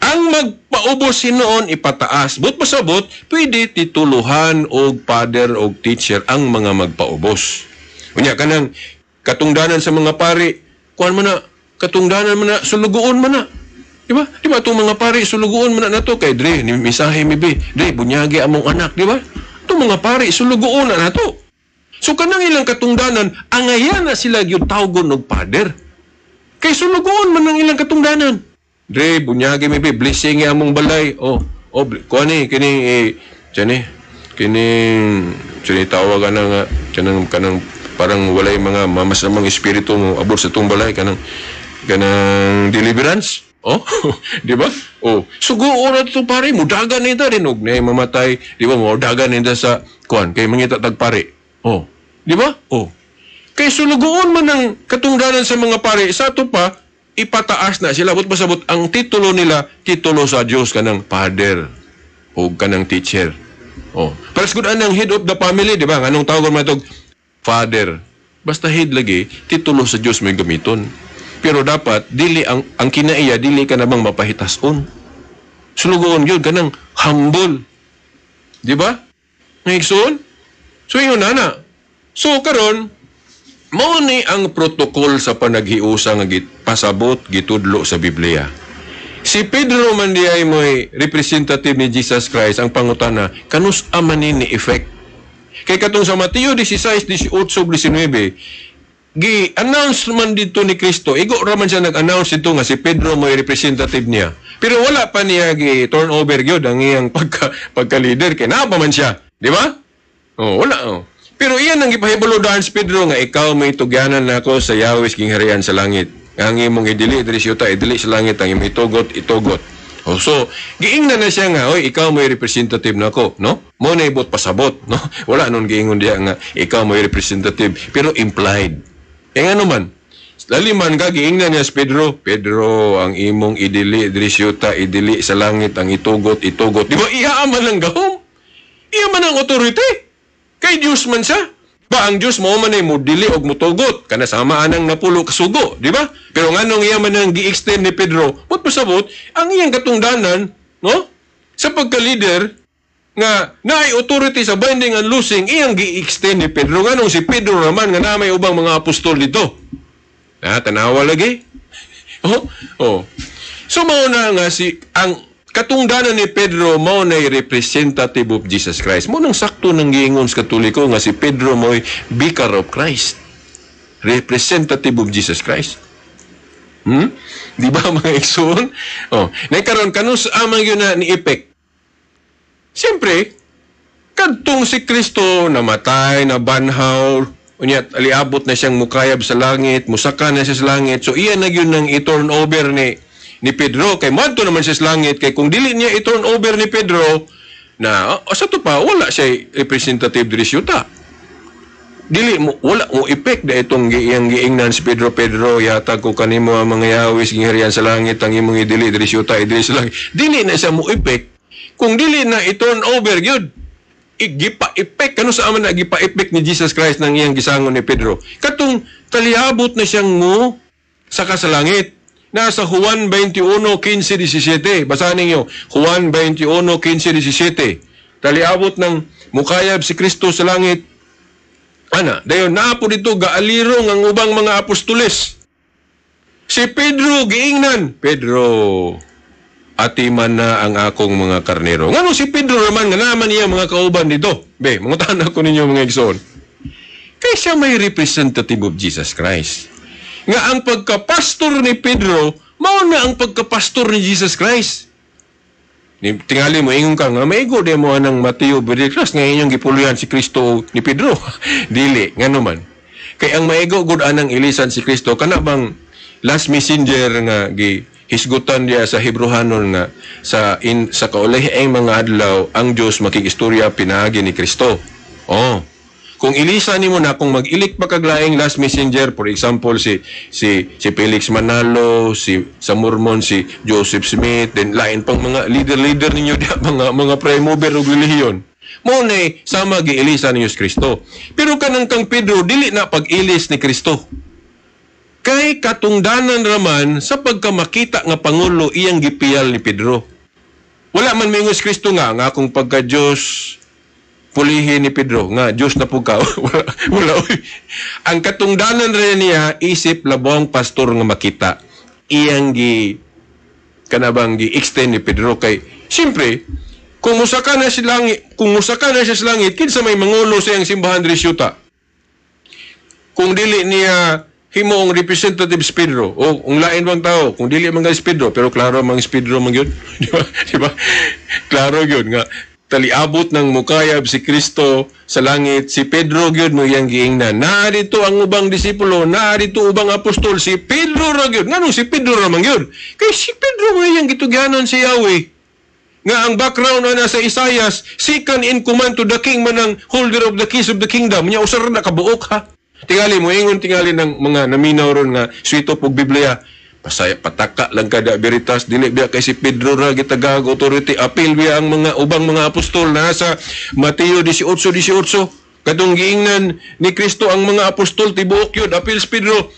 Ang magpaubos hinuon ipataas. But pasabot, pwede tituluhan og father og teacher ang mga magpaubos. Unya kanang katungdanan sa mga pari, kuan man na, katungdanan man na, sulugoon man na. Di ba? Di ba itong mga pari, sulugoon man na nato kay dre, ni misahe mi bi, dre, bunyagi among anak, di ba? Itong mga pari, sulugoon na nato. So kanang ilang katungdanan, angayan na sila gyud tawgon og father. Kay sulugoon man ang ilang katungdanan. Dre, bunyagi mi bi, blessing among balay. Oh, oh, kuan ni kini eh, tiyan kini kini tawag ana nga kanang kanang parang walay mga mamasamang espiritu mo abot sa itong balay, kanang kanang deliverance. Oh, di ba? Oh, sugo na to pare, mudagan nita rin og nay mamatay, di ba? Mudagan nita sa kuan kay mangita tag pare. Oh, di ba? Oh. Kay sulugoon man ang katungdanan sa mga pare, sa ato pa ipataas na sila. But pasabot ang titulo nila, titulo sa Dios, kanang father o kanang teacher. Oh, pares gud anang head of the family, di ba? Anong tawag man itong father? Basta head lagi, titulo sa Dios may gamiton. Pero dapat dili ang kinaiya, dili ka na bang mapahitason. Sulugoon gyud kanang humble. Di ba? Ngigsoon? So yun na na. So karon mao ni ang protocol sa panaghiusa nga pasabot gitudlo sa Biblia. Si Pedro man di ay mo'y representative ni Jesus Christ. Ang pangutana, kanus man ni effect? Kay katong sa Mateo 16, 18, 19, gi-announce man dito ni Kristo. Igo ra man siya nag-announce dito nga si Pedro mo'y representative niya. Pero wala pa niya gi-turn over gyud ang iyang pagka-leader kay naa pa man siya, di ba? Oh, wala oh. Pero iyan ang gipahibalo daan si Pedro nga ikaw may tugyanan nako sa yawis gingharian sa langit. Ang imong idili diri sa yuta, idili sa langit, ang imong itugot, itugot. Oh, so, giingnan na siya nga, oy, ikaw may representative nako, no? Mo na ibot pasabot, no? Wala nun giingon diya nga ikaw may representative, pero implied. E nga naman, laliman ka, giingnan niya si Pedro, Pedro, ang imong idili diri sa yuta, idili sa langit, ang itugot, itugot. Di ba, iya man ang gahom? Iya man ang authority. Kay Diyos man siya. Ba, ang Diyos mo man ay mudili og mutugot. Kana sama anang napulo kasugo, di ba? Pero nganong iya man ang gi-extend ni Pedro, but pasabot, ang iyang katungdanan, no? Sa pagka-leader, nga naay authority sa binding and loosing, iyang gi-extend ni Pedro. Nganong si Pedro naman, nga na may ubang mga apostol dito. Ah, tanawa lagi. Oh, oh. So mao na nga si ang katungdanan ni Pedro mao na representative of Jesus Christ. Mao nang sakto nang giingon sa Katoliko nga si Pedro mo'y vicar of Christ. Representative of Jesus Christ. Di ba mga igsoon? Oh, nakaron kanus amang yun na ni effect. Siyempre, kadtong si Kristo namatay, nabanhaw, unya aliabot na siyang mukayab sa langit, musaka na siya sa langit. So iyan na yun nang i-turn over ni Pedro kay moadto naman siya sa langit, kay kung dili niya i-turn over ni Pedro na o, sa to pa wala siya representative diri sa yuta. Dili mo, wala mo effect da itong iyang giingnan si Pedro, Pedro, yatag ko kanimo ang mga yawis gingharian sa langit, ang imong idili diri sa yuta, idili sa langit. Dili na siya mo effect kung dili na i-turn over gyud. Gipa-effect kano sa aman na gipa-effect ni Jesus Christ nang iyang gisangon ni Pedro katong taliabot na siyang mo saka sa langit. Nasa Juan 21:15, 17. Basahin ninyo. Juan 21:15, 17. Taliabot ng mukayab si Kristo sa langit. Ana, dayon naapo dito gaalirong ang ubang mga apostoles. Si Pedro giingnan, Pedro, Atiman na ang akong mga karnero. Ngano si Pedro naman nga naman niya mga kauban dito? Be, mangutahan ako ninyo, mga igsoon. Kay siya may representative of Jesus Christ. Nga ang pagkapastor ni Pedro, mao na ang pagkapastor ni Jesus Christ. Ni, tingali mo, ingon ka nga, maigo di mo anang Mateo Christ nga inyong gipuluyan si Kristo ni Pedro. Dili, nga naman. Kay ang maigo gud anang ilisan si Kristo, kana bang last messenger nga gi hisgutan diya sa Hebrehanon nga sa kaulahing mga adlaw ang Dios makigistorya pinaagi ni Kristo. Oh. Kung ilisa nimo na, kung mag-ilik pa kag laing last messenger, for example, si Felix Manalo, si sa Mormon si Joseph Smith, then lain pang mga leader-leader ninyo diya, mga prime mover og relihiyon. Mao na sama giilisa ni Yesus Kristo. Pero kanang kang Pedro, dili na pag-ilis ni Kristo. Kay katungdanan raman sa pagkamakita nga pangulo iyang gipiyal ni Pedro. Wala man mingos Kristo nga akong pagka-Diyos pulihin ni Pedro nga Diyos na po ka. Wala, wala, oy. Ang katungdanan rin niya isip labong pastor nga makita iyang gi kanabang gi extend ni Pedro, kay siyempre kung musaka na siya sa langit, kinsa may mangulo sa iyang simbahan diri syuta kung dili niya himoong representative si Pedro o kung lain bang tao kung dili man si Pedro? Pero klaro mang si Pedro man gyud, di ba? Di ba klaro gyud nga taliabot ng mukayab si Kristo sa langit, si Pedro gyud mo iyang giingnan. Naa dito ang ubang disipulo, naa dito ubang apostol, si Pedro ra gyud. Nganong si Pedro ra man gyud? Kay si Pedro mo iyang gitugyanon si Yahweh. Nga ang background na nasa Isaias, second in command to the king man ang holder of the keys of the kingdom. Nya usar na kabuok ha. Tingali mo ingon tingali ng mga naminaw ron nga swito og Biblia. Pasaya pataka lang kada Veritas, dili biya kay si Pedro ra gitagag authority, apil biya ang mga ubang mga apostol na sa Mateo 18:18. Katong giingnan ni Kristo ang mga apostol, tibuok yun apil si Pedro: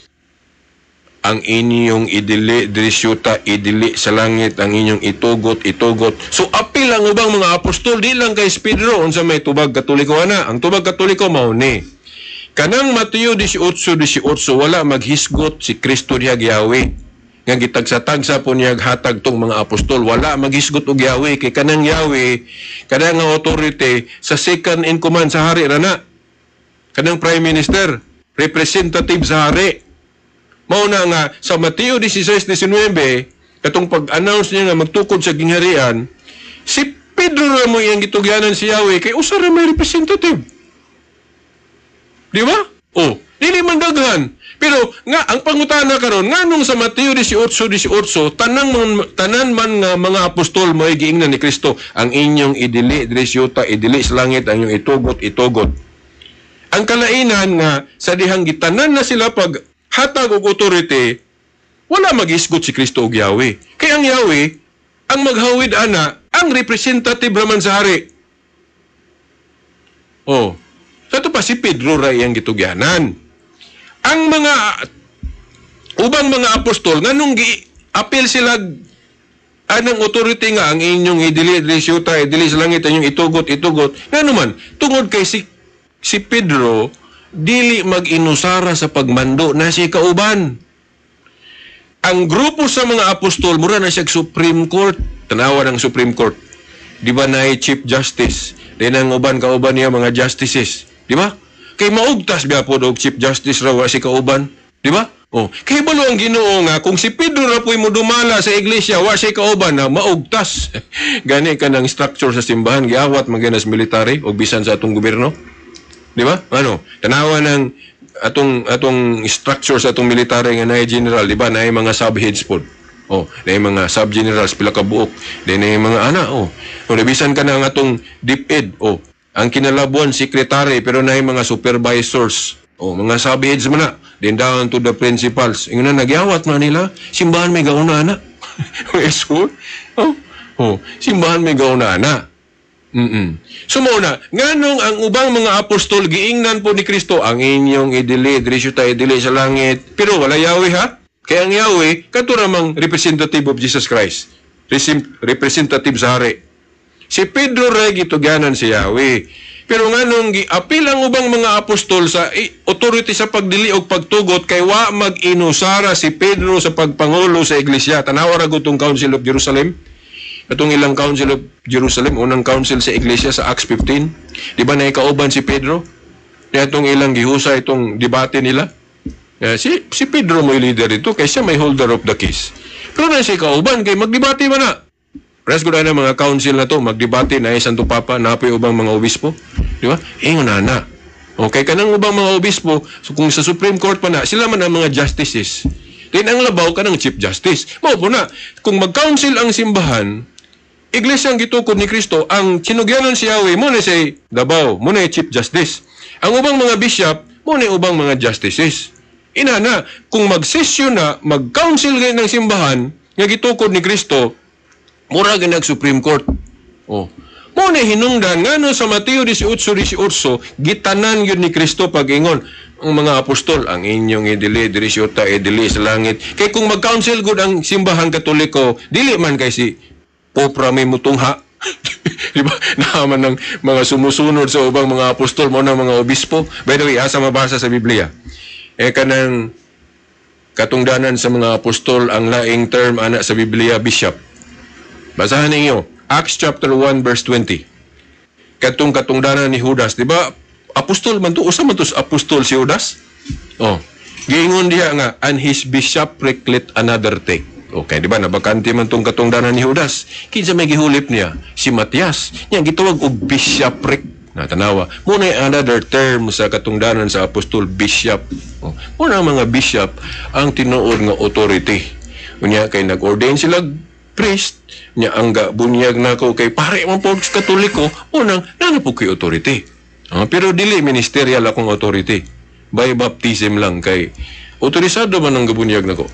ang inyong idili diri syuta, idili sa langit, ang inyong itugot, itugot. So apil ang ubang mga apostol, di lang kay si Pedro. Unsa may tubag Katoliko ana? Ang tubag Katoliko mao ni kanang Mateo 18:18, wala maghisgot si Kristo diha Yahweh nga gitagsa-tagsa po niya hatag tong mga apostol. Wala maghisgot og Yahweh, kay kanang Yahweh, kanang nga authority sa second in command sa hari rana, kanang prime minister, representative sa hari. Mao na nga sa Mateo 16:19, katong pag-announce niya nga magtukod sa gingharian, si Pedro ra mo iyang gitugyanan si Yahweh kay usa ra may representative, di ba? Oh, dili man daghan. Pero nga ang pangutana karon, nganong sa Mateo 18:18 tanang man, tanan man nga mga apostol mo'y giingnan ni Kristo, ang inyong idili diri syuta, idili sa langit, ang inyong itugot, itugot? Ang kalainan nga sa dihang gitanan na sila pag hatag og authority, wala magisgot si Kristo og Yahweh. Kay ang Yahweh, ang maghawid ana, ang representative raman sa hari. Oh, sa pa si Pedro ra iyang gitugyanan. Ang mga ubang mga apostol, nganong gi apil sila anang authority nga ang inyong idili diri syuta, idili sa langit, ang inyong itugot, itugot? Ngano man? Tungod kay si Pedro dili mag-inusara sa pagmando na si kauban. Ang grupo sa mga apostol mura na siya Supreme Court. Tanawa ng Supreme Court. Di ba naay Chief Justice? Di ang uban kauban niya mga justices. Di ba? Kay maugtas biya po og Chief Justice raw si kauban. Di ba? Oh, kay balo ang Ginoo nga kung si Pedro ra po'y modumala sa iglesia, wa siya kauban na maugtas. Gani ka ng structure sa simbahan giawat man sa military o bisan sa atong gobyerno. Di ba? Ano? Tanawa ng atong structure sa atong military nga naay general, di ba? Naay mga subheads pod. Oh, naay mga sub-generals pila ka buok. Then naay mga ana, oh. O bisan ka na ang atong DepEd, oh. Ang kinalabuan secretary pero naay mga supervisors. Oh, mga subheads man na. Then down to the principals. Ingon na nagyawat man nila, simbahan may gauna na. School. Oh, simbahan may gauna na. So mao na, nganong ang ubang mga apostol giingnan po ni Kristo, ang inyong idili diri ta, idili sa langit. Pero wala Yahweh ha. Kaya ang Yahweh kato ramang representative of Jesus Christ. Representative sa hari. Si Pedro ra gitugyanan si Yahweh. Pero nganong giapil ang ubang mga apostol sa authority sa pagdili og pagtugot? Kay wa mag-inusara si Pedro sa pagpangulo sa iglesia. Tanawa ra gutong Council of Jerusalem. Atong ilang Council of Jerusalem, unang council sa iglesia sa Acts 15. Di ba naikauban si Pedro? Atong ilang gihusa itong debate nila. Si Pedro mo leader ito kay siya may holder of the keys. Pero na siya kauban kay magdebate man na. Res ko na mga council na to, magdebate na Santo Papa, napoy ubang mga obispo. Di ba? Ingon na na. Okay, kanang ubang mga obispo, so kung sa Supreme Court pa na, sila man ang mga justices. Then ang labaw kanang Chief Justice. Mao po na, kung mag-council ang simbahan, iglesia ang gitukod ni Kristo, ang sinugyanon si Yahweh, mo na say Davao, mo na Chief Justice. Ang ubang mga bishop, mo na ubang mga justices. Ina na, kung mag-session na, mag-council ngayon ng simbahan, nga gitukod ni Kristo, mura nag Supreme Court. Oh. Mo na hinungdan ngano sa Mateo 18:18 gitanan yun ni Kristo pag-ingon ang mga apostol, ang inyong idili diri sa idili sa langit. Kay kung mag-council gud ang simbahan Katoliko, dili man kay si Pope ra may mutungha. Di ba? Naaman ng mga sumusunod sa ubang mga apostol mo ng mga obispo. By the way, asa mabasa sa Biblia? Eh kanang katungdanan sa mga apostol, ang laing term ana sa Biblia, bishop. Basahan ninyo Acts chapter 1 verse 20. Katong katungdanan ni Judas, di ba? Apostol man to, usa man to sa apostol si Judas. Oh. Giingon diha nga, "And his bishopric let another take." Okay, di ba? Nabakante man tong katungdanan ni Judas. Kinsa may gihulip niya? Si Matias. Nya gitawag og bishopric. Na tanawa. Muna another term sa katungdanan sa apostol, bishop. Oh. Muna ang mga bishop ang tinuod nga authority. Unya kay nag-ordain sila priest, nya ang bunyag nako kay pare man po sa Katoliko, unang nana po kay authority. Pero dili ministerial akong authority. By baptism lang kay autorisado man ang gabunyag nako.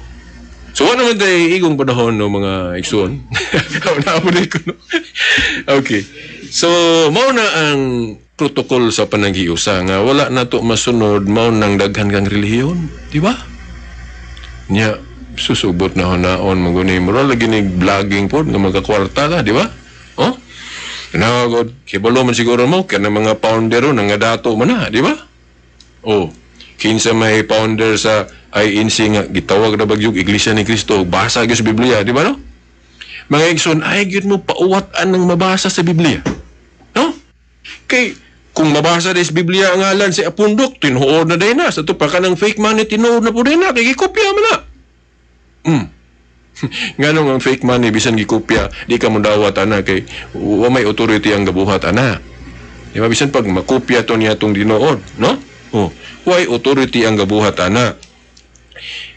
So wala naman tayo igong panahon no mga igsoon. Naapod ko no. Okay. So mao na ang protocol sa panaghiusa nga wala na to masunod, mao nang daghan kang relihiyon, di ba? Nya susubot na hunaon maguni mo lagi ni vlogging pod nga magkakwarta ka, di ba? Oh? Na god, kibalo man siguro mo kana mga founder nga dato man na, di ba? Oh, kinsa may founder sa INC nga gitawag na bagyog Iglesia ni Cristo, basa gyud sa Biblia, di ba no? Mga igsoon, ay gyud mo pauwat-an ng mabasa sa Biblia. No? Kay kung mabasa sa Biblia ang ngalan sa apundok, tinuod na din na. Sa to pa ka ng fake money, tinuod na po din na. Kay gikopya man na. Nganong ang fake money bisan gikopya, di ka mo dawat ana kay wa may authority ang gabuhat ana. Di ba bisan pag makopya to niya tong dinood, no? Oh, why authority ang gabuhat ana?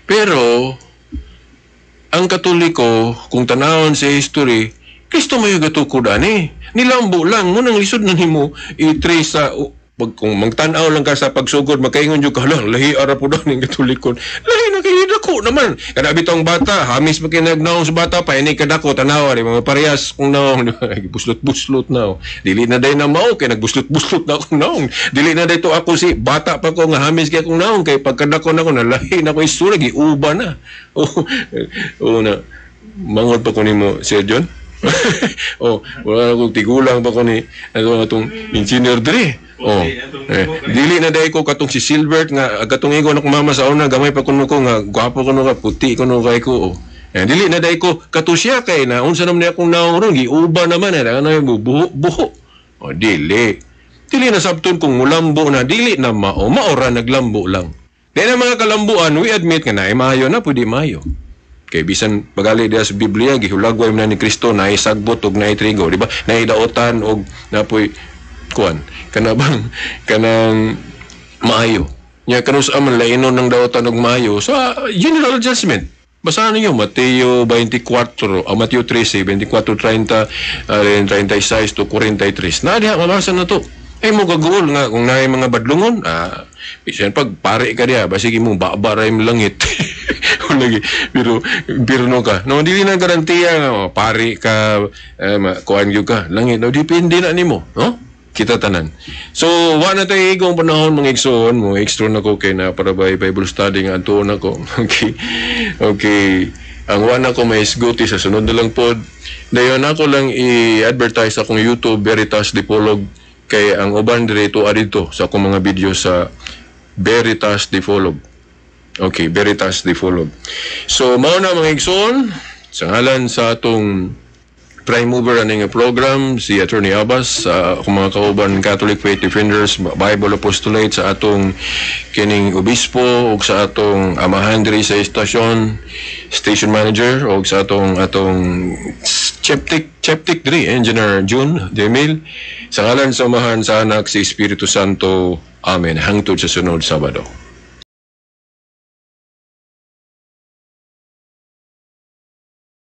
Pero ang Katoliko, kung tanawon sa history, Kristo may gatukod ani. Nilambo lang mo nang lisod na nimo i-trace sa pag, kung magtan-aw lang ka sa pagsugod, makaingon jud ka, "Hala, lahi ara po daw ning Katolikon." Lahi na kay dako naman. Kada bitong bata, hamis pa kinagnaong sa bata pa ini kadako tanawa di mga parehas kung naong, di ba? Buslot-buslot na. Oh. Dili na day na mao kay nagbuslot-buslot na akong naong. Dili na day to ako si bata pa ko nga hamis kay akong naong kay pagkadako na ko nalahi na ko istura giuba na. Oh, oh na. Mangod pa ko nimo, Sir John. Oh, wala na kong tigulang pa ko ni ano atong engineer diri. Oh. Eh, dili na dai ko katong si Silbert nga katong ingon akong mama sa una gamay pa kuno ko nga gwapo kuno ka, puti kuno kay ko. Oh. Eh, dili na dai ko kato siya kay na unsa naman niya akong naong ron giuba naman eh ano yung buho buho. Oh, dili. Dili na sabton kung mulambo na dili na mao maora naglambo lang. Di na mga kalambuan, we admit nga na maayo na pwede maayo. Kay bisan pagali diha sa Biblia gihulagway man ni Kristo naay sagbot og naay trigo, di ba? Naay daotan og napoy kuan kana bang kanang maayo. Nya kanus man lainon ng daotan og maayo sa general judgment. Basahan ninyo Mateo 24, Mateo 13, 24, 30, 36 to 43. Na diha mabasa na to. Ay mo gagul nga kung naay mga badlungon, bisan pag pare ka diha, basig imong baba ra imong langit. Lagi, pero impierno ka. No, dili na garantiya nga oh, pare ka, kuan gyud ka, langit. No, depende na nimo, no? Kita tanan. So, wa na tayo igong panahon mga igsoon mo, extra na ko kay na para by Bible study nga antuon ako. Okay. Okay. Ang wa na ko may isguti sa sunod na lang pod. Dayon ako lang i-advertise akong YouTube Veritas Dipolog kay ang uban diri to adito sa akong mga video sa Veritas Dipolog. Okay, Veritas Dipolog. So mao na mga igsoon sa ngalan sa atong prime mover aning program, si Attorney Abbas, sa akong mga kauban, Catholic Faith Defenders, Bible Apostolate, sa atong kining obispo ug sa atong amahan diri sa istasyon, station manager, ug sa atong cheptic diri, Engineer June Demil. Sa ngalan sa Amahan, sa Anak, sa Espiritu Santo. Amen. Hangtod sa sunod Sabado.